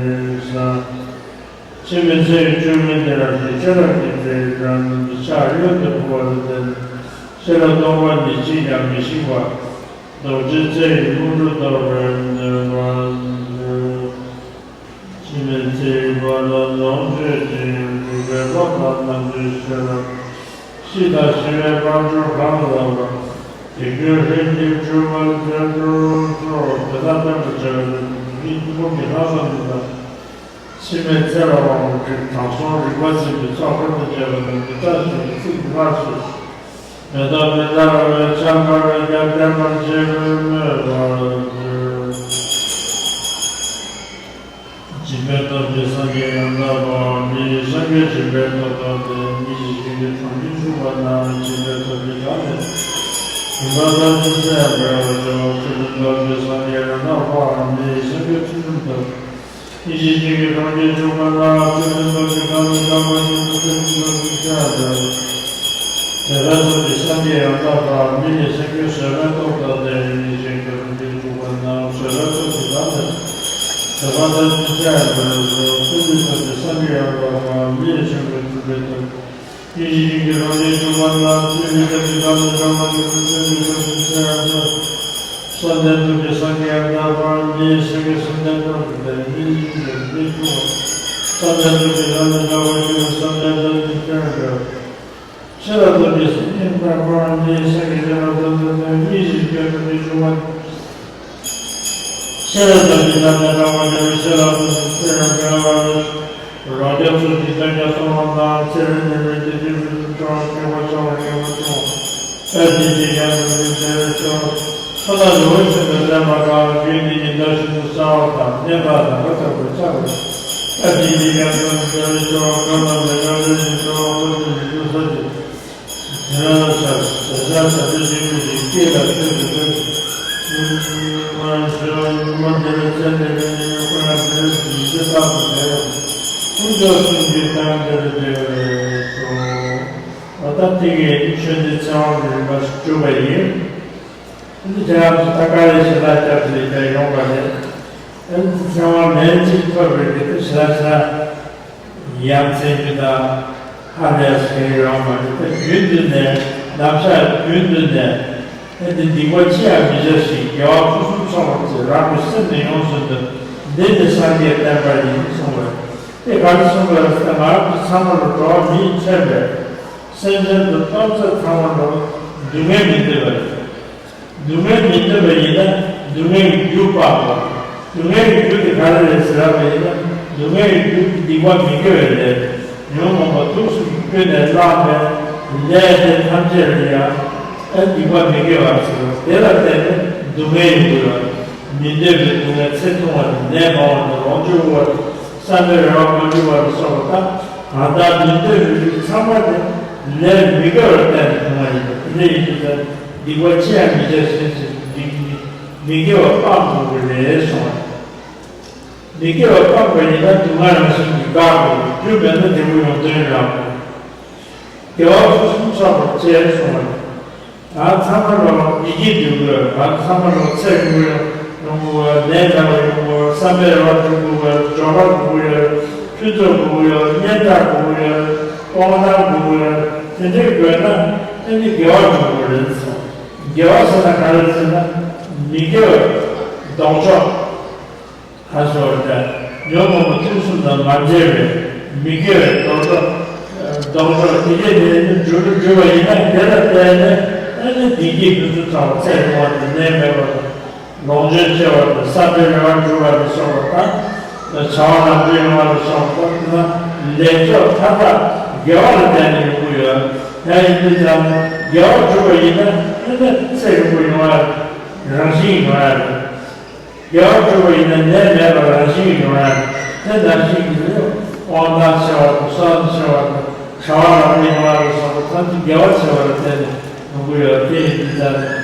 ས། འཆི་མེད་ཚེ་ཡི་བཅུད་ལེན་གྱི་རང་བཞིན་ཤེས་རབ་ཀྱི་ཚེ་ཡི་རང་ཉིད་ཀྱི་ཕྱག་གཡོན་དུ་འཕུར་བ་ལ་བརྟེན་ནས་ཤེས་རབ་སྟོང་པ་ཉིད་ཅིས་ཀྱང་མི་ཤིགས་པ། རྡོ་རྗེའི་རྩེ་ཡི་དངོས་གྲུབ་ཐོབ་པར་མོས་པ། འཆི་མེད་ཚེ་ཡི་དཔལ་ལ་ལོངས་སྤྱོད་ཅིང་། རིག་པའི་བློ་དང་རྣམ་འགྱུར་ཤེས་རབ། ཤི་དང་ཞི་བའི་དཔལ་འབྱོར་གང་ལ་བ། དེ་ཀུན་ལྷུན་གྱིས་གྲུབ་པར་མཛད་དུ་གསོལ། དེ་དག་བསྟན་པར་བྱ་བའི་མི་ཐུན་མོང་གི་ལྷག་བསམ་འདི་དང་། འཆི་མེད་ཚེ་ལ་དབང་བསྒྱུར་དྲང་སྲོང་རིག་པ་འཛིན་པའི་ཚོགས་འཁོར་དང་བཅས་པ་རྣམས་ཀྱིས་བཀྲ་ཤིས་པའི་ཚིག་སྔར་སོགས་སུ། མེ་ཏོག་མི་འདའ་ར་བས་ཕྱག་འཚལ་བའི་རྒྱབ་བརྟན་པར་བཅས་པས་མོས་པར་གྱུར། སྦྱིན་པའི་སྟོབས་ཀྱིས་སངས་རྒྱས་ཡང་དག་པ། མི་ཡི་སངས་རྒྱས་སྦྱིན་པའི་སྟོབས་དང་ལྡན། ཉིད་ཀྱི་སྦྱིན་གྱི་གྲོང་ཁྱེར་བཞུགས་པ་ན། སྦྱིན་པའི་སྟོབས་ཀྱིས་བདག་ནི་བུམ་པ་ལྟར་ཐུབ་ཚད་འཕེལ་བར་ཤོག་ཆོས་ཀྱི་སྟོབས་ཀྱིས་སངས་རྒྱས་ཡང་དག་པ། མི་ཡི་སངས་རྒྱས་ཚུལ་ཁྲིམས་ལྟར། ཉིད་ཀྱི་སྦྱིན་གྱི་གྲོང་ཁྱེར་བཞུགས་པ་ན། ཆོས་ཀྱི་སྟོབས་ཀྱིས་བདག་ནི་དམ་པ་ཉིད་དུ་ཐུབ་ཚད་འཕེལ་བར་ཤོག་བཟོད་པའི་སྟོབས་ཀྱིས་སངས་རྒྱས་ཡང་དག་པ། མི་ཡི་སེམས་ཅན་བཟོད་པའི་སྟོབས་དང་ལྡན། ཉིད་ཀྱི་སྐྱེ་བོ་འདི་འཇུག་པ་ན། བཟོད་པའི་སྟོབས་ཀྱིས་བདག་ནི་བཟོད་པ་ལྟར་ཐུབ་ཚད་འཕེལ་བར་ཤོག་ཀུན་གྱི་སྟོབས་ཀྱིས་སངས་རྒྱས་ཡང་དག་པ། མི་ཡི་སེམས་ཅན་འཇུག་པའི་སྟོབས། ཉིད་ཀྱི་སྙིང་གི་རང་བཞིན་འཇུག་པ་ན། ཆོས་ཀྱི་སྟོབས་ཀྱིས་བདག་ནི་བྱང་ཆུབ་ཀྱི་སེམས་ཀྱི་སྟོབས་ཀྱིས་ཐུབ་ཚད་འཕེལ་བར་ཤོག་བསམ་གཏན་སྟོབས་ཀྱིས་སངས་རྒྱས་ཡང་དག་པ། མི་ཡི་སེམས་ཀྱི་བསམ་གཏན་སྟོབས་ཀྱིས་ལྡན། མི་ཡི་སྙིང་གི་རང་བཞིན་འཇུག་པ། བསམ་གཏན་སྟོབས་ཀྱིས་བདག་ནི་དག་པར་འགྱུར་བ། བསམ་གཏན་སྟོབས་ཀྱིས་ཐུབ་ཚད་འཕེལ་བར་ཤོག་ཤེས་རབ་སྟོབས་ཀྱིས་སེམས་ཅན་དག་པར། མི་ཡི་སེམས་ཀྱི་ཤེས་རབ་སྟོབས་དང་ལྡན། ཉིད་ཀྱི་སྐྱེ་བོ་འདི་འཇུག་པ། ཤེས་རབ་སྟོབས་ཀྱིས་བདག་ནི་དག་པར་འགྱུར་བའི་ཤེས་རབ་སྟོབས་ཀྱིས་ཐུབ་ཚད་འཕེལ་བར་ཤོག་རོ་བརྒྱ་ཚོགས་ཀྱིས་སྟོན་ཀྱང་གསུང་བ་དང་། ཚེ་རིང་ནད་མེད་བདེ་སྐྱིད་འབྱུང་བར་ཤོག་མཁས་པ་ཆེ་བ་མཁས་པ་ཆུང་བ། དཔལ་ཆེན་གྱིས་ཀྱང་འགྲོ་ཀུན་བདེ་བར་ཤོག་མཚོ་དང་རི་བོ་ཆེན་པོས་བསྟན་པ་དང་། རྒྱུད་སྡེ་ཉི་ཟླ་བཞིན་དུ་གསལ་བ་དང་། གནས་བདག་ནམ་མཁའ་ལྟ་བུར་ཁྱབ་པར་ཤོག་དཔལ་ཆེན་གྱིས་ཀྱང་འགྲོ་ཀུན་བདེ་བར་ཤོག་མཁའ་ལ་མི་འབྲལ་རིགས་ཀྱི་ཚོགས། འཁོར་དང་མི་འཁྲུགས་ས་ཀྱི། དེ་ལ་ཤར་ཟས་བཅད་བྱ་སྟེ་བཞིན་དུ་ཡི་སྐད་ལ་ཆོས་ཀྱི་སྟོབས་ཀྱིས། ཉི་མ་འདི་ལ་ཚེ་འདས་པའི་ཉི་མའི་དཀོན་ཡང་འདི་ལ་ཡིད་ཆེས་རྟག་ཏུ་འཕེལ་བ། དཀོན་མཆོག་གསུམ་གྱི་དང་འདིར་བདེ་བར་ཤོག་འོ་ད་དེ་གའི་ཆོས་འདི་ཚེ་དབང་གི་རིམ་པ་ཞིག་གྲུབ་པ་ཡིན། འདི་ཁྱེད་རང་ཚོ་ད་ག་རེ་ཞེ་དྲག་སྐྱབས་སུ་ཡི་གེ་ཡོང་བ་རེད། ཨ་ནི་ཚེ་དབང་ལན་གཅིག་ཐོབ་པའི་གི་དེ་ཞེ་དྲག་ཞེ་དྲག་ཡ་མཚན་རྒྱུ་དང་ཧ་ལས་སུ་ག་རེ་ཡོང་མ་རེད། ད་རྒྱུན་དུ་ནས་ལམ་ཤག་རྒྱུན་དུ་ནས་ཨ་ནི་སྡིག་པ་ཅི་ཡང་མི་བྱ་ཞིང་། དགེ་བ་ཕུན་སུམ་ཚོགས་པར་བྱེད། རང་གི་སེམས་ནི་ཡོངས་སུ་འདུལ། འདི་ནི་སངས་རྒྱས་བསྟན་པ་ཡིན་གསུངས་པས། དེ་ག་རེ་གསུངས་པ་རེད་ཟེར་ན། ང་རང་ཚོ་ཚང་མ་ལ་འགྲོ་བ་མིའི་ཁྱད་པས་སེམས་ཅན་དུ་སྟོང་ཚད་ཚང་མ་ལ་སྡུག་བསྔལ་མི་འདོད་པ་རེད། སྡུག་བསྔལ་མི་འདོད་པ་ཡིན་ན་ སྡུག་བསྔལ་གྱི་རྒྱུ་སྤངས་པ། སྡུག་བསྔལ་གྱི་རྒྱུ་དེ་ག་རེ་རེད་ཟེར་བ་ཡིན་ན། སྡུག་བསྔལ་གྱི་རྒྱུ་དེ་སྡིག་པ་མི་དགེ་བའི་ལས། ཉོན་མོངས་པ་དུག་གསུམ་གྱིས་ཁྱེར་ནས་བསླངས་པའི་ལས་དེ་ཐམས་ཅད་ལ་ཡང་ཨ་སྡིག་པ་མི་དགེ་བ་ཟེར་བ། དེ་ལ་བརྟེན་ནས་སྡུག་བསྔལ་ཡོང་གི་ཡོད། མི་འདོད་པའི་སྡུག་བསྔལ། ཚེ་ཐུང་བ་དང་ནད་མང་བ་དང་ལོངས་སྤྱོད་དབུལ་བ་དང་བསམ་པའི་རེ་བ་མ་འགྲུབ་པ་ལ་སོགས་པ་དང་། གང་ལྟར་མི་འདོད་པའི་རིགས་ཚང་མ་དེ་ལས་མི་དགེ་བར་བརྟེན་ནས་བྱུང་བ་ཡིན་པ། དེ་འདྲ་ཡིན་དུས་ཙང་སྡིག་པ་ཅི་ཡང་མི་བྱ་ཞེས་བྱ། སྡིག་མི་དགེ་བ་སྤང་དགོས་པ་རེད་གསུངས་པ། མི་དགེ་བ་སྤངས་པ་ཡིན་ན་སྡུག་བསྔལ་རང་བཞིན་གྱིས་འགག་དགོས། རྒྱུ་མེད་ན་འབྲས་བུ་ཡོང་དོན་རང་། དགེ་བ་ཕུན་སུམ་ཚོགས་པར་སྤྱད་གསུངས་པ། ང་ཚང་མ་ལ་བདེ་སྐྱིད་འདོད་དགོས། ང་ཚང་མ་ལ་ཚེ་རིང་པོ་ཡོང་དགོས། ནད་མེད་པ་ཡོང་དགོས། བསམ་པའི་རེ་བ་འགྲུབ་དགོས། འབྱོར་པ་འགྲུབ་དགོས། ཕུན་ཚོགས་འགྲུབ་དགོས། སྙན་གྲགས་འགྲུབ་དགོས། དབང་ཐང་འགྲུབ་དགོས། དེ་འདྲའི་དགོས་ན་ཨ་ནི་དགེ་བ་འགྲུབ་དགོས་རེད་གསུངས། དགེ་བ་ཟེར་ན་ག་རེ་ཟེར་ན། མི་དགེ་བའི་ལྡོག་ཕྱོགས། ཁ་སོར་དང་ཉོན་མོངས་པ་ཕུན་སུམ་དང་མ་འབྲེལ་བའི་མི་དགེ་བའི་ལྡོག་ཕྱོགས། ལྡོག་ཕྱོགས་དེ་གས་ནས་འགྲུབ་འགྲུབ་པ་ཡིན་ན། དེ་ལ་བརྟེན་ནས་ཨ་ནི་བདེ་སྐྱིད་ཕུན་སུམ་ཚོགས་པ། ཚེ་རིང་བ་དང་ནད་མེད་པ་དང་། ལོངས་སྤྱོད་ཆེ་བ་དང་། བསམ་པའི་རེ་བ་འགྲུབ་པ་ལ་སོགས་པ་དང་། བྱ་བ་ལམ་འགྲོ་ཡོང་བ་ལ་སོགས་པ་དང་། ལེགས་ཕྱོགས་མཐའ་དག་དགེ་བ་ལ་བརྟེན་ནས་ཡོང་གི་ཡོད། ཡང་ཡིན་དུས་ཙང་དགེ་བ་འགྲུབ་པ་ཡིན་ན་ཨ་ནི་ཚེ་རིང་པོ་ཡོང་བ་རང་བཞིན་ཡོང་ཡ་རེད། དགེ་བ་བསྒྲུབས་པ་ཡིན་ན་ནད་མེད་པར་རང་བཞིན་ཡོང་ཡ། དེ་ནང་བཞིན་གྱི་ནི་དབང་ཐང་ཆེ་བ་དང་། བསམ་ཆེ་བ་དང་། བྱ་བ་ལམ་འགྲོ་ཡོང་བ་ལ་སོགས་པ་ཐམས་ཅད་དགེ་བ་ཆེ་བ་ལ་བརྟེན་ནས་ཡོང་གི་ཡོད། དེ་ཡིན་དུས་ཙང་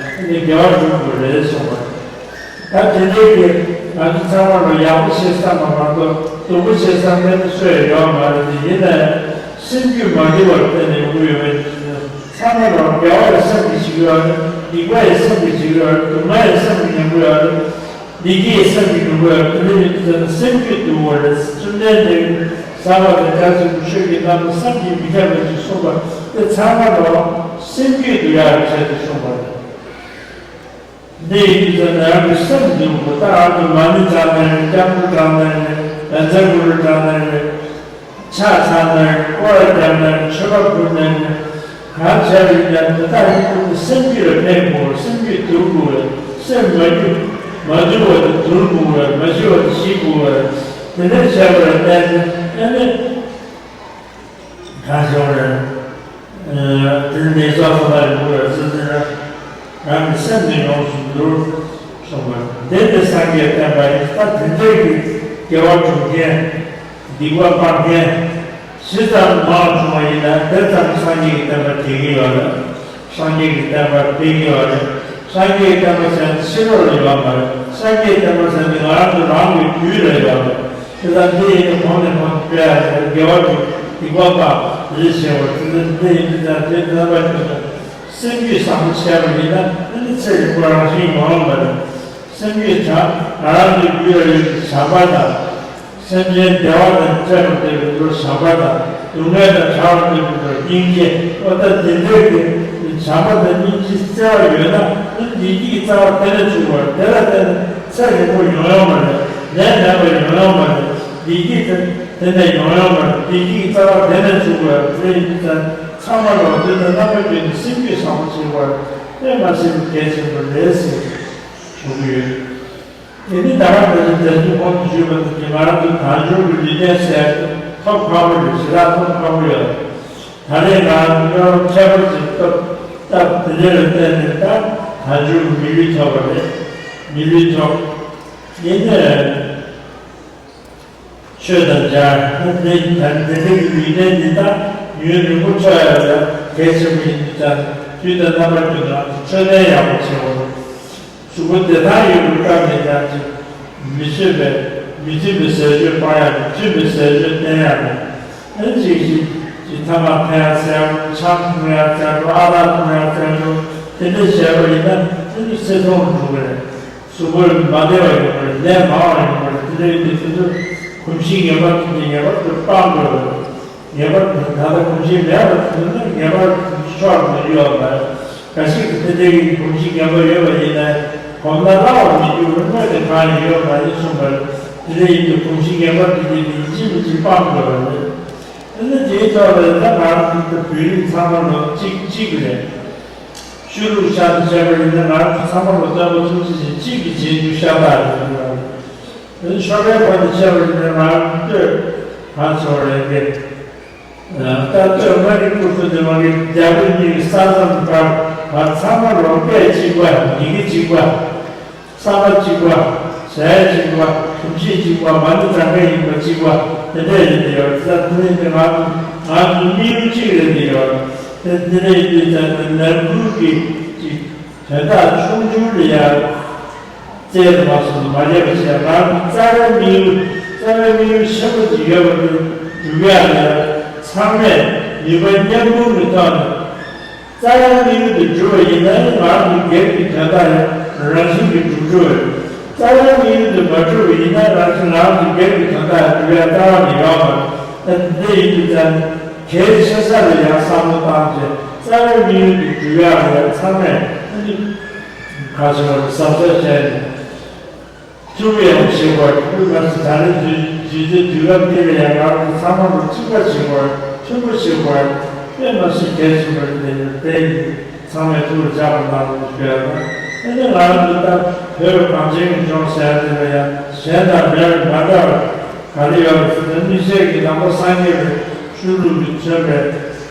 ནི་དགེ་བ་སྒྲུབ་དགོས་རེད་གསུངས་པ། ད་དེ་འདྲའི་གི་ང་ཚོ་ཚང་མ་ལ་ཡག་པོ་བྱེད་བསམ་པ་མ་གཏོགས་སྡུག་པོ་བྱེད་བསམ་མེད་ན་སུ་ཡང་ཡོད་མ་རེད། དེ་ཡིན་ན་ཡང་སེམས་རྒྱུད་མ་བདེ་བར་བརྟེན་ནས་ཡོང་གི་ཡོད་པ་ཡིན་དུས་ཚང་མ་ལ་དགེ་བ་ཡི་སེམས་ཀྱིས་བྱེད་ཀྱི་ཡོད་རེད། སྡིག་པ་ཡི་སེམས་ཀྱིས་བྱེད་ཀྱི་ཡོད་རེད། སྡུག་བསྔལ་ཡི་སེམས་ཀྱིས་མྱོང་གི་ཡོད་རེད། བདེ་སྐྱིད་སེམས་ཀྱི་འགྲོ་བའི་ཀུན་ལས་ཡོད་དུས་ཙམ་ན་སེམས་རྒྱུད་དུལ་བ་རེད། བཅོམ་ལྡན་འདས་ཀྱིས་ཟབ་པ་དང་རྒྱ་ཆེན་པོ་ཆོས་ཀྱི་རྣམ་གྲངས་བསམ་གྱིས་མི་ཁྱབ་པ་ཞིག་གསུངས་པ་དེ་ཚང་མ་ལ་སེམས་རྒྱུད་དུལ་ཡག་གི་ཆེད་དུ་གསུངས་པ་རེད། འདི་ཡིན་དུས་ཙམ་ན་རང་གི་སེམས་འདུལ་དགོས། ད་རང་གི་མ་ཎི་བགྲང་ནའི་རེད། སྐྱབས་འགྲོ་བགྲང་ནའི་རེད། བཛྲ་གུ་རུ་བགྲང་ནའི་རེད། ཕྱག་འཚལ་ནའི་རེད། སྐོར་ར་བརྒྱབ་ནའི་རེད། མཆོད་པ་ཕུལ་ནའི་རེད། གང་བྱས་པ་ཡིན་ན་དེ་དག་ཡིན་དུས་སེམས་རྒྱུད་ལ་ཕན་དགོས། སེམས་རྒྱུད་དུལ་དགོས། སེམས་མ་སྐྱིད་མ་དུལ་བ་དེ་དུལ་དགོས། མ་ཞི་བ་དེ་ཞི་དགོས། དེ་འདྲ་བྱས་པ་ལ་བརྟེན་ནས་ཨ་ནི་གང་བྱུང་རེད། དེ་ནས་ལེགས་སོ་སོ་ལ་ཡོང་གི་རེད་ཟེར་ཟེར་ན། རང་གི་སེམས་དེ་ཡོངས་སུ་འདུལ་གསུངས་པ། དེ་ནི་སངས་རྒྱས་བསྟན་པ་ཡིན། ད་དེ་འདྲའི་གི་དགེ་བ་སྒྲུབ་མཁན། སྡིག་པ་སྤང་མཁན་ཇི་ཙམ་མང་བྱུང་བ་ཡིན་ན་དེ་ཙམ་སངས་རྒྱས་ཀྱི་བསྟན་པ་དར་གྱི་ཡོད་རེད། སངས་རྒྱས་ཀྱི་བསྟན་པ་འཕེལ་གྱི་ཡོད་རེད། སངས་རྒྱས་ཀྱི་བསྟན་པ་ཟེར་ན་ཕྱི་ལོགས་ལ་ཡོད་མ་རེད། སངས་རྒྱས་ཀྱི་བསྟན་པ་ཟེར་ན་ང་རང་ཚོ་རང་གི་རྒྱུད་ལ་ཡོད་རེད། དེ་ལ་འདི་ཡིན་ན་གོང་ནས་གོང་དུ་སྤེལ་ཡ་རེད། དགེ་བ་སྒྲུབ། སྡིག་པ་སྤང་། དེ་འདྲ་བྱེད་དགོས། དེ་ལ་འདི་ཡིན་དུས་ཙང་དེ་རྣམ་པ་ཀུན་ཏུ་སེམས་རྒྱུད་བཟང་པོ་བྱས་པ་ཡིན་ན་ཨ་ནི་ཚེ་རིང་པོ་རང་བཞིན་ཡོང་ཡོང་བ་རེད། སེམས་རྒྱུད་བྱང་། ང་རང་ཚོའི་རྒྱུད་ལ་ཡོད་པའི་བྱམས་པ་དང་། སེམས་ཅན་བདེ་བ་དང་བཅས་པར་འདོད་པའི་བློ་བྱམས་པ་དང་། སྡུག་བསྔལ་དང་བྲལ་བར་འདོད་པའི་བློ་སྙིང་རྗེ། འོ་ད་དེ་འདྲའི་གི་བྱམས་པ་དང་སྙིང་རྗེ་བརྩེ་བ་ཡོད་ན་ཨ་ནི་བདེ་སྐྱིད་ཀྱི་རྩ་བ་དེ་ནས་བྱུང་བ་རེད། དེ་ལ་བརྟེན་ནས་ཚེ་རིང་པོ་ཡོང་ཡོང་བ་རེད། ནད་མེད་པ་ཡོང་ཡོང་བ་རེད། བདེ་སྐྱིད་དེ་དེ་ནས་ཡོང་ཡོང་བ་རེད། བདེ་སྐྱིད་ཀྱི་རྩ་བ་དེ་ནས་བྱུང་བ་རེད། དེ་ཡིན་དུས་ཙང་ཚང་མ་ལ་འོ་དེ་ལྟར་རྣམ་པ་ཀུན་ནས་སེམས་རྒྱུད་བཟང་པོ་བྱེད་པར་དཔེ་མ་སྲིད་པའི་གལ་ཆེན་པོ་རེད་ཟེར་ཞུ་གི་ཡོད། དེ་ནི་ད་ག་ནང་བཞིན་དེ་ཚོ་གོང་དུ་ཞུས་པ་ནང་བཞིན་ང་རང་ཚོ་དལ་འབྱོར་གྱི་ལུས་རྟེན་ཟེར་ཡ་དེ་ཐོབ་ཁག་པོ་རེད། ཞེ་དྲག་ཐོབ་ཁག་པོ་ཡོད། ད་རེས་ང་རང་ཚོ་ཁྱད་པར་ཅིག་སྟབས་སྟབས་དེ་འདྲ་ལ་བརྟེན་ནས་ད་དལ་འབྱོར་གྱི་མི་ལུས་ཐོབ་པ་རེད། མི་ལུས་ཐོབ། ཡིན་ནའི། ཆོས་དང་སྦྱར་ན་དེ་ད་དེ་འདྲ་གི་ལུས་རྟེན་འདི་དག་ཡུན་རིང་པོ་འཚོ་ཡག་ལ་གལ་ཆེན་པོ་ཡིན་དུས་ཙང་དུས་དང་རྣམ་པ་ཀུན་ཏུ་ང་ཚོ་འཕྲོད་བསྟེན་ཡག་པོ་བྱེད་དགོས། གཟུགས་པོ་བདེ་ཐང་ཡོད་པའི་སྐབས་ནས་ཀྱང་ཅིག་མི་བཟོད་པའི་མི་མཐུན་པའི་ཟས་སྤྱོད་སྤང་ཡག་དང་མཐུན་པའི་ཟས་སྤྱོད་བསྟེན་ཡག་དང་། ཨ་ནི་ཅིག་ཅིག་ཅིག་ཐ་མག་འཐེན་ཡག་བཙལ་འགྲོ། ཆང་འཐུང་ཡག་བཙལ་འགྲོ། ཨ་རག་འཐུང་ཡག་བཙལ་འགྲོ། དེ་འདྲ་བྱས་པ་ཡིན་ན་ཨ་ནི་ཚེ་ཐུང་རུ་འགྲོ་གི་རེད། གཟུགས་པོ་མ་བདེ་བ་ཡོང་གི་རེད། ནད་མང་བ་ཡོང་གི་རེད། དེ་འདྲ་ཡིན་དུས་དེ་ཚོ་གོམས་གཤིས་ངེས་པར་དུ་ངེས་པར་དུ་སྤང་དགོས་རེད། ངེས་པར་དུ་ད་ལྟ་གོམས་གཤིས་མེད་པར་དུ་ནི་ངེས་པར་དུ་ཕྱོགས་ནས་ཡོད་པ་རེད། གལ་སྲིད་དེ་འདྲའི་གོམས་གཤིས་ངན་པ་ཡོད་པ་ཡིན་ན་གོམས་ན་སླ་བར་མི་འགྱུར་བར་དངོས་དེ་གང་ཡང་ཡོད་མ་ཡིན་གསུངས་པར། དེ་འདྲ་ཡིན་དུས་གོམས་གཤིས་ངན་པ་དེ་འདྲའི་ཡིན་གཅིག་མིན་གཅིག་སྤང་དགོས་པ་རེད། དེ་ནི་དེའི་ཐོག་ལ་ད་ང་རང་ཚོ་བོད་རིགས་ཚང་མ་ལོ་གཅིག་གཅིག་རེད། ཆོས་ལུགས་ཆ་ནས་བཤད་པ་ཡིན་ན། ང་ཚོ་ཚང་མ་ལ་སྟོན་པ་ཐུགས་རྗེ་ཅན་གཅིག་གིས་བྱེད་རྒྱུ་ཤ་སྟག་རེད་འདུག་ལ། ཆོ་གའི་བར་དུ་བཤད་པ་ཡིན་ན། ང་ཚོ་ལྟོས་གང་ཚོ་རེད་གི། ད་ལྟོས་མངའ་རིས་སྐོར་ཚོ་དེ་མ་གི་རྒྱ་བོད་གཉིས་ཀྱི་ས་མཚམས་བར་བར་ཚང་མ་ལ་སྐད་གཅིག་པ། ཡི་གེ་གཅིག་པ། བསམ་པ་གཅིག་པ། བྱ་ཡ་གཅིག་པ། གོམས་གཤིས་གཅིག་པ། མ་ཎི་བགྲང་མཁན་ཡིན་པ་གཅིག་པ། དེ་འདྲ་ཡིན་དེ་ཡོད། ད་དེ་ནས་དེ་ང་ཚོ་ང་ཚོ་དམིགས་ཡུལ་གཅིག་རེད་དེ་ཡོད། དེ་དེ་འདྲ་ཡིན་དུས་ད་ནི་ནང་ཁུལ་གྱི་ཅིག་དོན་དག་ཆུང་ཆུང་ལ་ཡ་རྩལ་དུ་མ་སོང་མ་བྱས་པ་བྱས། ང་ཚོ་རྩ་བའི་དམིགས་ཡུལ་རྩ་བའི་དམིགས་ཡུལ་ཆེན་པོ་ཅིག་ཡོད་པ་དེ་སྒྲུབ་ཡ་ལ་ཡ་ཚང་མས་ནུས་པ་མཉམ་སྤུངས་ཀྱི་ཐོག་ནས། རྩ་བའི་དམིགས་ཡུལ་དེ་འགྲུབ་པ་ཡིན་ན། ང་ཚོའི་སྒེར་གྱི་དོན་དག་ཡང་རང་བཞིན་གྱིས་འགྲུབ་འགྲོ་བས། རྩ་བའི་དམིགས་ཡུལ་དེ་མ་འགྲུབ་པ་ཡིན་ན། རང་བཞིན་ང་ཚོའི་སྒེར་གྱི་དོན་དག་ཡང་འགྲུབ་ཡ་རྩ་བ་ནས་ཡོད་མ་རེད། ད་འདི་ཡིན་དུས་ཙང་གལ་ཆེ་ས་ལ་ཡང་བསམ་བློ་བཏང་བྱས། རྩ་བའི་དམིགས་ཡུལ་དེ་འགྲུབ་ཡ་ལ་ཡང་ཚང་མས་ཨ་ནི་ག་ཚོད་གཟབ་གཟབ་བྱས་ནས། ཐུགས་ཡང་བཞེས་པར། ཐུགས་ལ་ད་རེས་དུས་དུས་ཚོད་དུས་སྐབས་འདི་ལ་ཡང་ང་ཚོ་ཚང་མ་ལ་གཅིག་པ་བྱེད་པར། མཐུན་པོ་བྱེད་པར། དཔེ་མ་སྲིད་གལ་ཆེན་པོ་རེད། དེ་ཡིན་ཚང་མས་ཐུགས་ལ་འཇགས་པ་གནང་རོགས་ཞུ་ཡ་དང་། ཨ་ནི་ང་རང་ཚོ་ད་བོད་གངས་ཅན་གྱི་ལྗོངས་ཟེར་ཡ་དེ་ལ་ཡང་གཞན་དང་མེད་པའི་མ་འདྲ་བ་ག་རེ་ཡོད་རེད་ཟེར་ན། སྔོན་ཆད་ཀྱི་ནང་པ་སངས་རྒྱས་པའི་ཆོས་ལུགས་ཀྱིས་མཚོན་པའི་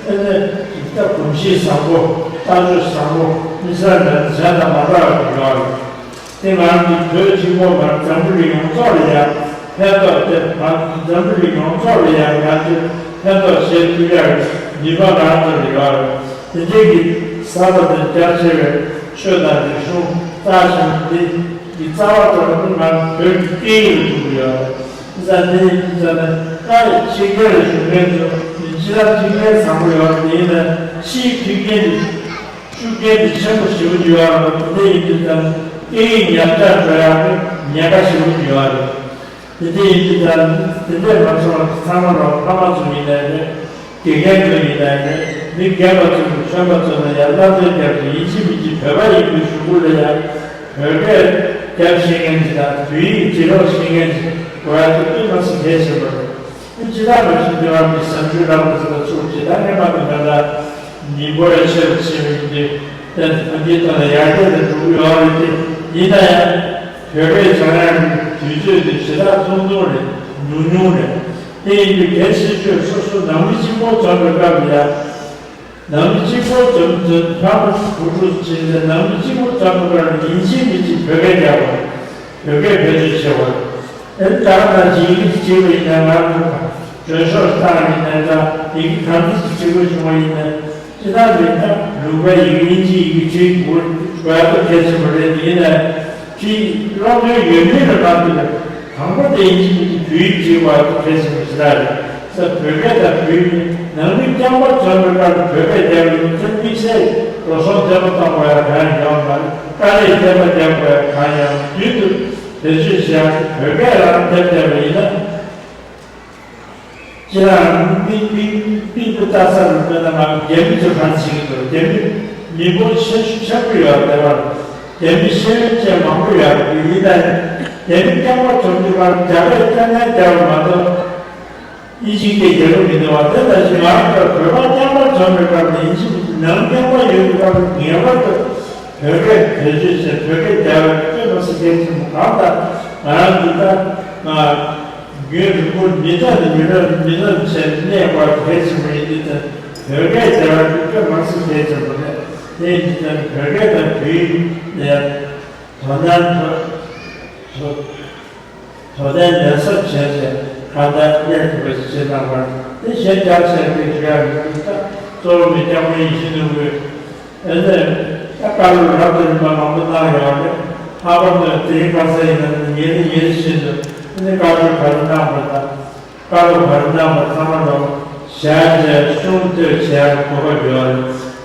ཨ་ནི་ད་གོམས་གཤིས་བཟང་པོ། ལྟ་སྤྱོད་བཟང་པོ་དམིགས་བསལ་མེད་ན་གཞན་དང་མ་འདྲ་བ་ཞིག་ཡོད་རེད། དེ་ང་ཚོ་བོད་གཅིག་པོ་མ་རེད། འཛམ་བུ་གླིང་ཡོངས་རྫོགས་ལ་ཡང་ཕན་ཐོགས་དེ། ང་ཚོ་འཛམ་བུ་གླིང་ཡོངས་རྫོགས་ལ་ཡང་ང་ཚོས་ཕན་ཐོགས་བྱེད་ཐུབ་ཡག་གི་ནུས་པ་ང་ཚོ་ལ་ཡོད་རེད། དེ་འདྲའི་གི་གསར་པ་དང་རྒྱ་ཆེ་བའི་ཆོས་དང་རིག་གཞུང་རྩ་ཆེན་པོ་འདི་གི་རྩ་བ་ཙམ་དུ་ང་ཚོ་བོད་ཀྱི་སྐད་ཡིག་ལ་ཐུག་གི་ཡོད་རེད། དེ་ཙང་དེ་ཡིན་དུས་ཙང་ནས་ད་ཕྱི་རྒྱལ་ལ་བཞུགས་མཁན་ཚོ་སྤྱི་བཏང་ཕྱི་རྒྱལ་བཟང་པོ་ཡོད་རེད། དེ་ཡིན་ན་ཕྱིའི་མཐུན་རྐྱེན་དེ། ཤུགས་རྐྱེན་དེ་ཆེན་པོ་ཞེ་པོ་ཅིག་ཡོད་རེད། དེ་འདྲ་ཡིན་དུས་ཙང་སྐད་ཡིག་ཉམས་ཆག་འགྲོ་ཡག་གི་ཉེན་ཁ་ཞེ་པོ་ཅིག་ཡོད་རེད། དེ་འདྲ་ཡིན་དུས་ཙང་དེ་འདྲས་མ་བྱུང་བ་ཚང་མ་ལ་ཕ་མ་ཚོ་ཡིན་ནའི་རེད། དགེ་རྒན་ཚོ་ཡིན་ནའི་རེད། མི་རྒན་པ་ཚོ་དང་ཆོས་པ་ཚོ་ལ་ཡང་བསླབ་ཚན་རྒྱབ་ཀྱི་ཡིན་གཅིག་མིན་གཅིག་བོད་པ་ཡིན་པའི་གཞུག་གུ་ལ་ཡང་བོད་སྐད་རྒྱབ་ཤེས་མཁན་ཅིག་དང་། བོད་ཡིག་འབྲི་ཀློག་ཤེས་མཁན་ཅིག་དགོས་ཡག་དེ་དཔེ་མ་སྲིད་གལ་ཆེན་པོ་རེད། ཅི་ལྟར་མ་ཤེས་འདི་བ་མི་བཟང་སྤྱོད་རང་ལ་ཟེར་བ་ཚུར་ཇི་ལྟར་ངན་པ་དང་ང་ལ་ཉིན་པོ་རེ་ཆེ་རུ་ཕྱིན་པ་ཡིན་ཏེ། ཏན་ཏན་འདིའི་ཐོག་ནས་ཡར་རྒྱས་དང་འགྲོ་གི་ཡོད་རེད་དེ། ཡིན་ན་ཡང་བོད་སྐད་སྦྱང་ཡག་གི་དུས་ཚོད་དེ་ཞེ་དྲག་ཐུང་ཐུང་རེད། ཉུང་ཉུང་རེད། དེ་ཡིན་དུས་གལ་ཆེ་ཤོས་སོ་སོ་ནང་མི་གཅིག་པོ་འཛོམས་པའི་སྐབས་ལ་ཡང་། ནང་མི་གཅིག་པོ་འཛོམས་འཛོམས་ཕར་བུ་ཕྲུག་བྱས་ཏེ། ནང་མི་གཅིག་པོ་འཛོམས་པའི་སྐབས་ལ་ཡིན་གཅིག་མིན་གཅིག་བོད་སྐད་རྒྱབ་པ། བོད་སྐད་བེད་སྤྱོད་བྱེད་པ། ཨེ་ད་ལྟ་ཡི་གེ་གཅིག་པ་ཡིན་ན། ང་ཚོ་གྲོས་ཤོག་བཏང་ཡིན་ན་འདྲ། ཡི་གེ་གང་འདྲ་ཞིག་བྲིས་དགོས་བྱུང་བ་ཡིན་ན། ཅི་ལྟར་མིན་ན་ལུང་པའི་ཡི་གེ་དབྱིན་ཇིའི་ཡི་གེ་བྲིས་དགོས་དགོས་ཡག་གལ་ཆེན་པོ་རེད། ཡིན་ན་བྲིས་ཀློག་འདོད་ཡོད་མེད་ལ་མ་ལྟོས་པར། དང་པོ་དེ་ཡིན་གཅིག་མིན་གཅིག་བོད་ཡིག་བྲིས་དགོས་ཡག་གལ་ཆེན་པོ་ཞེ་དྲག་རེད། ས་བོད་སྐད་དང་བོད་ཡིག་ནི་ནང་མི་རྐྱང་པ་འཛོམས་པའི་སྐབས་སུ་བོད་སྐད་རྒྱབ་ཡོང་ཚེ། དམིགས་བསལ་འགྲོ་སོང་བཙན་པོ་གཏོང་དགོས་ཡག་གང་ཡང་ཡོད་མ་རེད། དཀའ་ལས་བརྟན་པོ་རྒྱབ་དགོས་ཡག་གང་ཡང་ཡོད། རྒྱུན་དུ་བེད་སྤྱོད་བྱེད་ཡག་བོད་སྐད་ལ་དེབ་བལྟས་པ་ཡིན་ན། ཁྱེད་རང་མིག་མིག་མིག་པོ་ལྟ་ས་རུ་དཔེར་ན་ང་རྒྱ་མི་ཚོ་ག་རེ་བྱེད་ཀྱི་འདུག་རྒྱ་མི་མི་འབོར་ཆེ་ཤོས་ཆེན་པོ་ཡོད་རེད་པ། རྒྱ་མི་ཤེས་ཡོན་ཅན་མང་པོ་ཡོད་རེད། ཡིན་ན་རྒྱ་མི་རྐྱང་པ་འཛོམས་དུས་སྐབས་རྒྱ་སྐད་རྐྱང་རྐྱང་རྒྱབ་པ་མ་གཏོགས། དབྱིན་ཇིའི་སྐད་རྒྱག་གི་མི་འདུག་བ། དེ་ལྟ་ཞིག་ང་རང་ཚོ་བོད་པ་རྐྱང་པ་འཛོམས་པའི་སྐབས་ནས་ཡིན་གཅིག་མིན་གཅིག་ནང་རྐྱང་པ་ཡོད་པའི་སྐབས་ནས་ངེས་པར་དུ་བོད་སྐད་བེད་སྤྱོད་བྱས། བོད་སྐད་རྒྱག་པའི་དཔེ་མ་སྲིད་གལ་ཆེན་པོ་གང་ལྟར་ང་རང་ཚོ་ད་ང་རྒྱུན་རིང་པོར་མི་ཐོག་ནས་མི་ཐོག་མི་ཐོག་བྱས་ནས་གནས་དགོས་གལ་ཆེན་པོ་ཡིན་དུས་ཙང་། བོད་སྐད་རྒྱག་པའི་དཔེ་མ་སྲིད་གལ་ཆེན་པོ་རེད། དེ་ཡིན་དུས་ཙང་བོད་སྐད་དང་བོད་ཡིག་ལ་དོ་སྣང་དོ་དོ། དོ་དམ་ལན་གསབ་བྱས་ཏེ་གང་ལྟར་གནས་ཐུབ་པ་ཞིག་བྱེད་གནང་བར། དེ་གཞན་རྒྱ་ཆེ་བའི་ཞུ་ཡག་མི་འདུག་ད་གཙོ་བོ་མི་སྐྱབས་མགོན་ཡིད་བཞིན་ནོར་བུས་ཨེ་ནས་ད་བཀའ་སློབ་རབ་དང་རིམ་པ་མང་པོ་གནང་ཡོད་རེད། ལྷག་པར་དུ་དེ་རིང་ཁ་སང་ཡིན་ན་ཉིན་ཉིན་བཞིན་དུ་ཨེ་ནས་བཀའ་སློབ་ག་རེ་གནང་བ་དང་། བཀའ་སློབ་བར་གནང་བ་ཚང་མ་ལ་ཞལ་མཇལ་གསུང་བསྟོད་བྱེད་ཡག་གོ་སྐབས་ཡོད་རེད།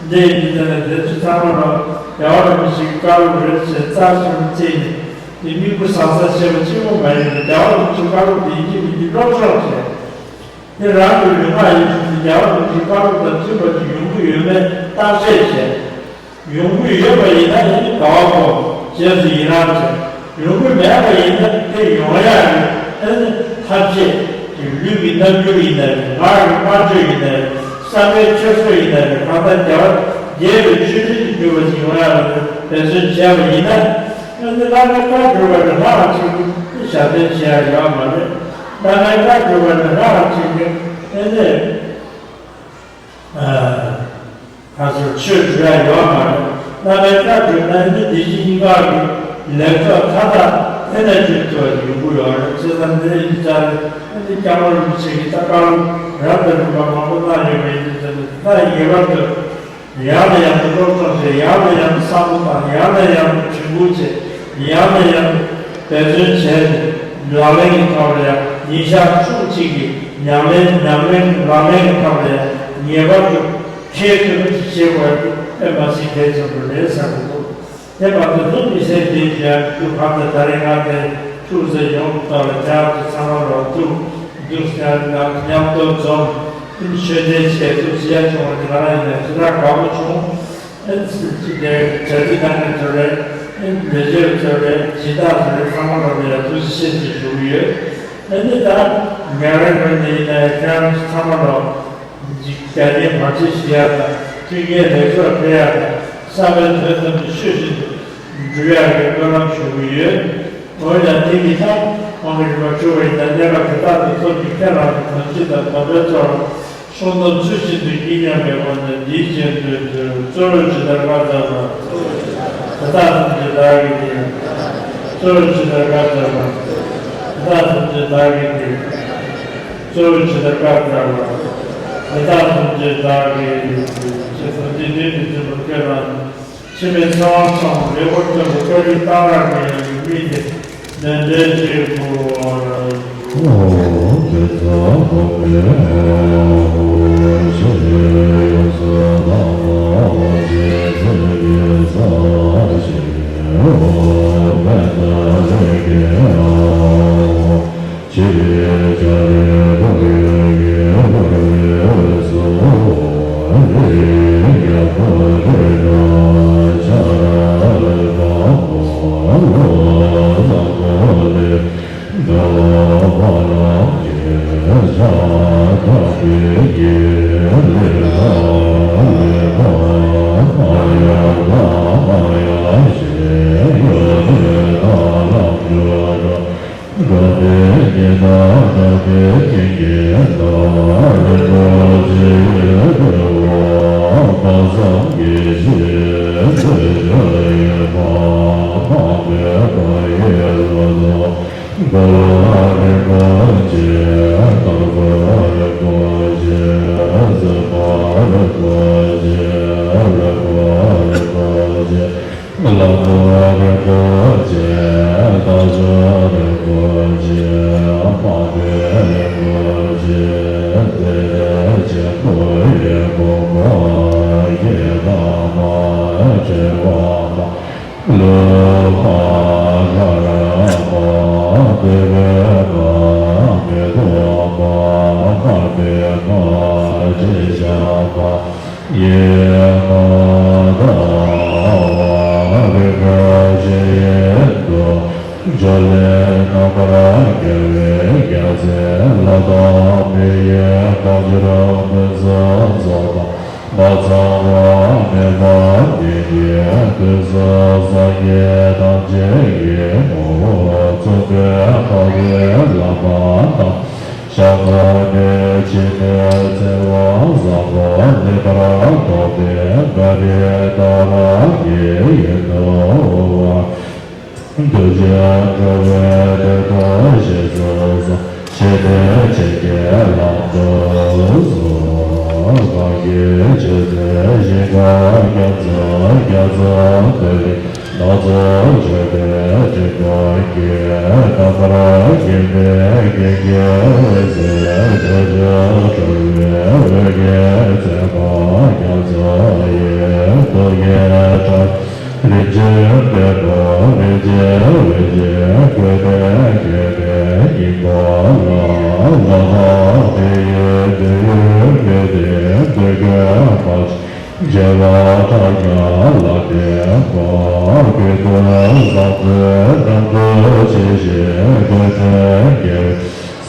འདི་ཡིན་དུས་ཙང་ནས་དེ་ཚོ་ཚང་མ་ལ་རྒྱལ་བ་རིན་པོ་ཆེའི་བཀའ་སློབ་རེད་ཅེས་རྩ་ཆེན་པོ་བརྩིས་ནས། དེ་མིག་དཔེ་བཟང་ས་ཆེ་བ་གཅིག་པོ་མ་ཡིན་པར་རྒྱལ་བ་རིན་པོ་ཆེའི་བཀའ་སློབ་དེ་ཡིན་གཅིག་མིན་གཅིག་སློབ་སྦྱོང་བྱས། དེ་རང་གི་ལུས་ངག་ཡིད་གསུམ་དེ་རྒྱལ་བ་རིན་པོ་ཆེའི་བཀའ་སློབ་དང་མཐུན་པ་ཅིག་ཡོང་གི་ཡོད་མེད་བརྟག་དཔྱད་བྱས། ཡོང་གི་ཡོད་པ་ཡིན་ན་ཡིན་ག་བ་གོ་རྗེས་སུ་ཡི་རང་བྱས། ཡོང་གི་མེད་པ་ཡིན་ན་དེ་ཡོང་ཡག་གི་ཨ་ནི་ཐབས་ཤེས་ཀྱི་ལུས་ཀྱི་རྣམ་འགྱུར་ཡིན་ན་རེད། ངག་གི་སྨྲ་བརྗོད་ཡིན་ན་རེད། བསམ་པའི་འཁྱེར་སོ་ཡིན་ན་རེད། གང་ལྟར་རྒྱལ་བ་ རྒྱས་པའི་ཆོས་འབྲེལ་དུ་གྱུར་པ་ཞིག་ཡོང་ཡག་ལ་འབད་བརྩོན་བྱས་པ་ཡིན་ན། ཨ་ནི་བླ་མའི་བཀའ་བསྒྲུབ་པ་ནི་ལྷ་ལ་ཆེན་པོ་ཞབས་བརྟན་བྱེད་ཡག་ཡོད་མ་རེད། བླ་མའི་བཀའ་བསྒྲུབ་པ་ནི་ལྷ་ལ་ཆེན་པོ་ཨ་ནི། ཨ། ཁ་སོར་ཆོས་སྒྲུབ་ཡག་ཡོད་མ་རེད། བླ་མའི་བཀའ་བསྒྲུབས་ན་ནི་བདེ་སྐྱིད་སྙིང་ཁག་གི་ལེགས་ཚོགས་མཐའ་དག་དེ་ནས་འཇུག་ཐུབ་པ་ཡོང་གི་ཡོད་རེད། བྱས་ཙང་འདི་ཡིན་ཙང་ནི་སྐྱབས་མགོན་རིན་པོ་ཆེ་གིས་ད་བཀའ་སློབ་རབ་དང་རིམ་པ་མང་པོ་གནང་ཡོད་པ་ཡིན་དུས་ཙང་ནི་ད་ངེས་པར་དུ་ཡང་ནས་ཡང་དུ་སློབ་སྦྱོང་བྱས། ཡང་ནས་ཡང་དུ་བསམ་བློ་བཏང་། ཡང་ནས་ཡང་དུ་དྲན་སྐུལ་བྱས། ཡང་ནས་ཡང་དུ་འབད་བརྩོན་བྱས་ནས་ལག་ལེན་གྱི་ཐོག་ལ་ཡང་ཉིན་ཞག་ཕྲུགས་གཅིག་གི་ཉམས་ལེན་ཉམས་ལེན་ལག་ལེན་གྱི་ཐོག་ལ་ཡང་ངེས་པར་དུ་འཁྱེར་ཐུབ་པ་ཞིག་བྱེད་དགོས་པ་དེ་མ་ཟད་གལ་ཆེན་པོ་རེད་བསམ་གྱི་འདུག་དེ་མ་ཟད་ལྷུན་གྱིས་གསལ་ལྡན་གྱི་ཐུགས་ཁམས་དང་ད་རེས་ང་དེ་ཐུགས་སྲས་ཡོངས་ཀྱི་ཐོག་ལ་ཁྱེད་རང་ཚོ་ཚང་མ་ལ་ཐུགས་འདུག་སེ་མཉམ་དུ་འཛོམས་ཆོས་འབྲེལ་བྱས་ཐུགས་རྗེ་ཆེ་བྱུང་བ་དེ་ང་རང་ཡིན་ན་ཞེ་དྲག་དགའ་པོ་བྱུང་། ཨེ་ཙི་ཙི་དེ་གྲ་སྒྲིག་གནང་མཁན་ཚོ་རེད། ཨེ་ལས་བྱེད་ཚོ་རེད། སྦྱིན་བདག་ཚོ་རེད། ཚང་མ་ལ་ཡང་ཐུགས་རྗེ་ཆེ་ཞུ་གི་ཡོད། ཨ་ནི་ད་ང་རང་ངོས་ནས་ཡིན་ན་ཁྱེད་རང་ཚོ་ཚང་མ་ལ་རྒྱ་སྐྱེད་བར་ཆད་ཞི་ཡག་དང་། མཐུན་རྐྱེན་ལེགས་ཚོགས་འཕེལ་ཡག་དང་། བསམ་པའི་དོན་ཙམ་དུ་ཆོས་བཞིན་དུ་འགྲུབ་ཡག་གི་སྨོན་ལམ་ཞུ་གི་ཡོད། འོན་ཀྱང་དེ་ཡིན་ན་ཁོང་གི་རིམ་པ་འཁྲུལ་བ་ཡིན་ན་གནས་སྐབས་དེ་དག་ཏུ་ཐོབ་ཀྱི་ཁྱེད་རང་གི་དོན་སྤྱི་དང་སྡོམ་པའི་ཚོགས་ལ་བསྲུང་སྡོམ་ཚུལ་བཞིན་དུ་བགྱིས་སྙམ་པའི་སྒོ་ནས་འདིའི་རྗེས་ཟློས་མཛོད། གཙོ་བོས་ཇི་ལྟར་བཀའ་སྩལ་པ། དེ་དག་ཐམས་ཅད་བདག་གིས་དེ། གཙོ་བོས་ཇི་ལྟར་བཀའ་སྩལ་པ། དེ་དག་ཐམས་ཅད་བདག་གིས་དེ། གཙོ་བོས་ཇི་ལྟར་བཀའ་སྩལ་པ། དེ་དག་ཐམས་ཅད་བདག་གིས་དེ། ཞེས་གསུངས་ཏེ། དེ་ནི་ཐུན་མོང་ཁྱེད་རང་འཆི་མེད་ཚེ་དབང་ཆེན་པོ་ལེགས་པར་སྟོན་པའི་བཀའ་དྲིན་གཏང་རག་གི་ཡང་ཡིན་མིན་ཏེ། ནན་ཏན་ཅིག་གོ་བར་ཞུ།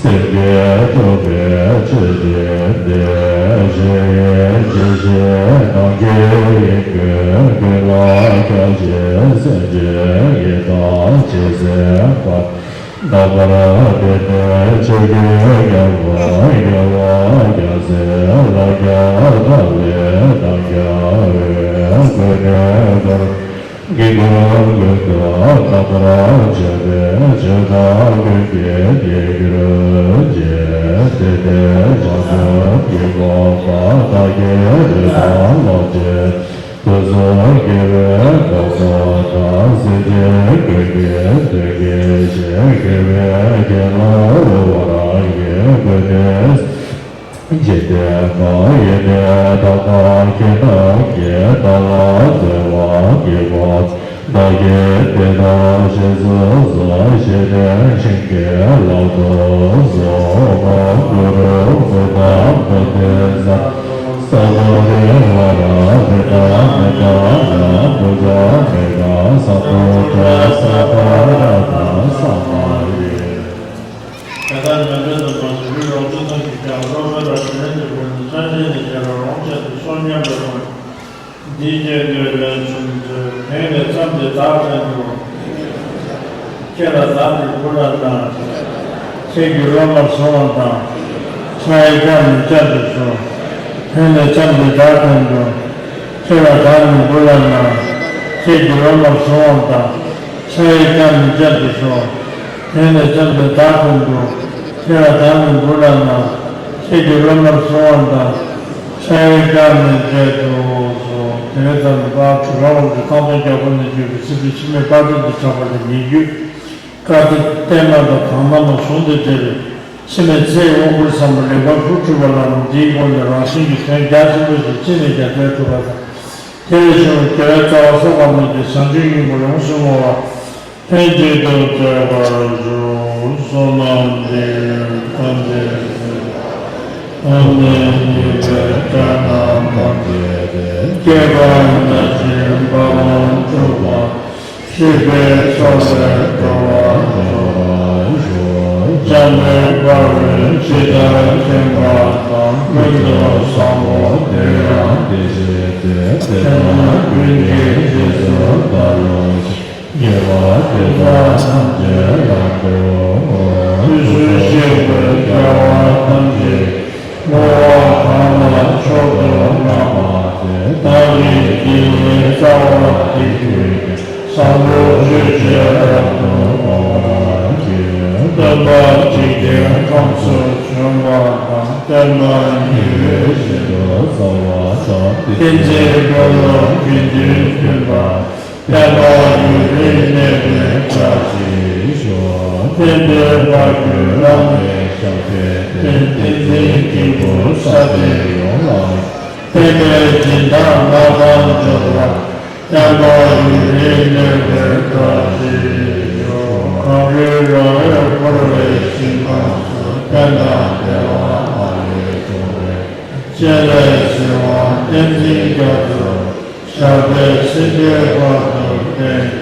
སེམས་བསྐྱེད་ཐུབ་པའི་ཆོས་ཀྱི་སྡེ། གཞན་ཡི་ཇི་བཞིན་ནམ་མཁའི་དབྱིངས་ཀུན། ཀུན་ལ་ཁྱབ་བྱེད་སེམས་ཅན་ཡི་དྭགས་ཇི་སྲིད་པར། རྣམ་པར་གཏད་ནས་ཆོས་ཀྱི་ཉམས་ལེན་རྒྱལ་བ་རྒྱལ་སྲས་ལ་ཁྱབ་བདག་ལས་ཐབས་མཁས་པའི་སྒོ་ནས་བདག་དགེ་སློང་ཀུན་དང་རྣམ་པར་བྱེད་པའི་ཆོས་བདག་ཀུན་གྱི་རྒྱལ་གྱུར་ཅིག་དེ་ལྟའི་བྱང་ཆུབ་ཀྱི་གོ་འཕང་བདག་གི་ལུས་དང་ལོངས་སྤྱོད་ཀུན་སོགས་དགེ་བའི་བསྔོ་སྨོན་དང་། སེམས་ཅན་ཀུན་གྱི་དོན་གྱི་ཕྱིར། དགེ་བའི་དགེ་སློང་འོད་དཔག་མེད་ཀྱི་སྐུ་དེས། འཇིག་རྟེན་གང་ཡིན་ནས་བདག་དང་ཁྱེད་རྣམས་ཀྱིས། བདག་ལ་བརྩེ་བ་བསྐྱེད་པ་བདག་གིས་དེ་དག་རྗེས་སུ་བཟུང་། ཞི་བདེ་ཞིང་གི་ལམ་དུ་སོང་ངོ་། གུ་རུ་བུདྡྷ་བོ་དྷི་ས་ཏྭ། སྭ་བྷཱ་ཧི་ཝ་ར་ཧྲི་ཏ་ནི་ཀ་ཡ་བྷུ་ཛ་མི་ཀ་སཾ་བུདྡྷ་ས་ཏྭ་ར་ཏ་ས་མ་ཡེ། ད་ལྟ་ནམ་པའི་དུས་སུ་རི་རོང་ཚོ་ཐང་གི་ཀྱང་རོགས་པའི་ར་ཞིང་ལས་ཀྱི་སྒོ་ནས་ཚན་ཆེན་ནས་རྒྱལ་བ་རོང་ཆེན་དུ་སོང་སྙམ་པའི་དོན། འདིའི་རྗེས་ཟློས་ལན་གསུམ་མཛོད། དེང་ནས་བརྩམས་ཏེ་བདག་བསྟན་དུ། ཁྱེད་ལ་བདག་ནི་བུ་ལ་གནང་། ཁྱེད་ཀྱི་སློབ་མར་བཟུང་བ་དང་། ཕྱག་གཡས་བརྐྱངས་ནས་བསྐྱར་དུ་ཞོག་དེང་ནས་བརྩམས་ཏེ་བདག་བསྟན་དུ། ཁྱེད་ལ་བདག་ནི་བུ་ལ་གནང་། ཁྱེད་ཀྱི་སློབ་མར་བཟུང་བ་དང་། ཕྱག་གཡས་བརྐྱངས་ནས་བསྐྱར་དུ་ཞོག་དེང་ནས་བརྩམས་ཏེ་བདག་བསྟན་དུ། ཁྱེད་ལ་བདག་ནི་བུ་ལ་གནང་། ཁྱེད་ཀྱི་སློབ་མར་བཟུང་བ་དང་། ཕྱག་གཡས་བརྐྱངས་ནས་མཇལ་དུ་གསོལ། དེ་ནས་བརྩམས་ཏེ་བདག་གྲུབ་པ་དབང་ཕྱུག་ཐང་སྟོང་རྒྱལ་པོ་ནས་བརྒྱུད་པའི་སྲིད་པའི་འཆི་མེད་དཔལ་སྤྲུལ་དུ་གྲགས་པ་ལ་ཉེ་བརྒྱུད། བཀའ་སྡེ་བསྟན་མ་དང་དག་སྣང་མ་ཟུང་དུ་འབྲེལ་བའི་འཆི་མེད་ཚེའི་དབང་བསྐུར་ཟབ་མོ་ལེགས་པར་ཕུལ་གྲུབ་པ་ལ། འདིའི་སྒོ་ནས་རང་གཞན་གྱི་དོན་རྒྱ་ཆེན་པོ་ཞིང་ཅི་ནས་ཀྱང་འགྲེལ་ཐུབ་པ་དང་། དེ་ལས་བྱུང་བའི་དགེ་བའི་རྩ་བ་བསགས་པ་རྣམས་ཀྱིས་བྱང་ཆུབ་སྙིང་པོ་ཡོངས་སུ་བསྔོ་བ། ལྷན་ཅིག་ཏུ་སྩོལ་བར་ཞུ། བསོད་ནམས་འདི་ཡིས་ཐམས་ཅད་གཟིགས། ཐོབ་ནས་ཉེས་པའི་དགྲ་རྣམས་ཕམ་བྱས་ཏེ། སྐྱེ་རྒ་ན་འཆིའི་རྦ་ཀློང་འཁྲུགས་པ། སྲིད་པའི་མཚོ་ལས་འགྲོ་བ་སྒྲོལ་བར་ཤོག །འཇམ་དཔལ་དཔའ་བོས་ཇི་ལྟར་མཁྱེན་པ་དང་། ཀུན་ཏུ་བཟང་པོ་དེ་ཡང་དེ་བཞིན་ཏེ། དེ་དག་ཀུན་གྱི་རྗེས་སུ་བདག་སློབ་ཅིང་། ཉེས་པ་དེ་དག་ཐམས་ཅད་ཡང་དག་ལ་ཕྱོགས་ཏེ། དུས་གསུམ་གཤེགས་པའི་རྒྱལ་བ་ཐམས་ཅད་བསྔོ་བ་གང་ལ་མཆོག་ཏུ་བསྔགས་པ་དེ་དག་གི་དགེ་བའི་རྩ་བ་དེ་ཀུན་ཀྱང་བཟང་པོ་སྤྱོད་ཕྱིར་རབ་ཏུ་བསྔོ་བར་བགྱི། སྟོན་པ་འཇིག་རྟེན་ཁམས་སུ་བྱོན་པ་དང་། བསྟན་པ་ཉི་འོད་བཞིན་དུ་གསལ་བ་དང་། བསྟན་འཛིན་དཔོན་སློབ་དགེ་འདུན་བསྟུན་པ། བསྟན་པ་ཡུན་རིང་གནས་པའི་བཀྲ་ཤིས་ཤོག །བསྟན་པའི་དཔལ་གྱུར་བླ་མའི་ཞབས་པད་བརྟན། བསྟན་འཛིན་སྐྱེས་བུ་ས་སྟེང་ཡོངས་ལ། བསྟན་པའི་སྦྱིན་བདག་མངའ་ཐང་འབྱོར་བ། བསྟན་པ་ཡུན་རིང་གནས་པའི་བཀྲ་ཤིས་ཤོག །གངས་རིའི་ར་བས་བསྐོར་བའི་ཞིང་ཁམས་སུ། ཕན་དང་བདེ་བ་མ་ལུས་འབྱུང་བའི། སྤྱན་རས་གཟིགས་དབང་བསྟན་འཛིན་རྒྱ་མཚོ། ཞབས་པད་སྲིད་མཐའི་བར་དུ་བརྟན།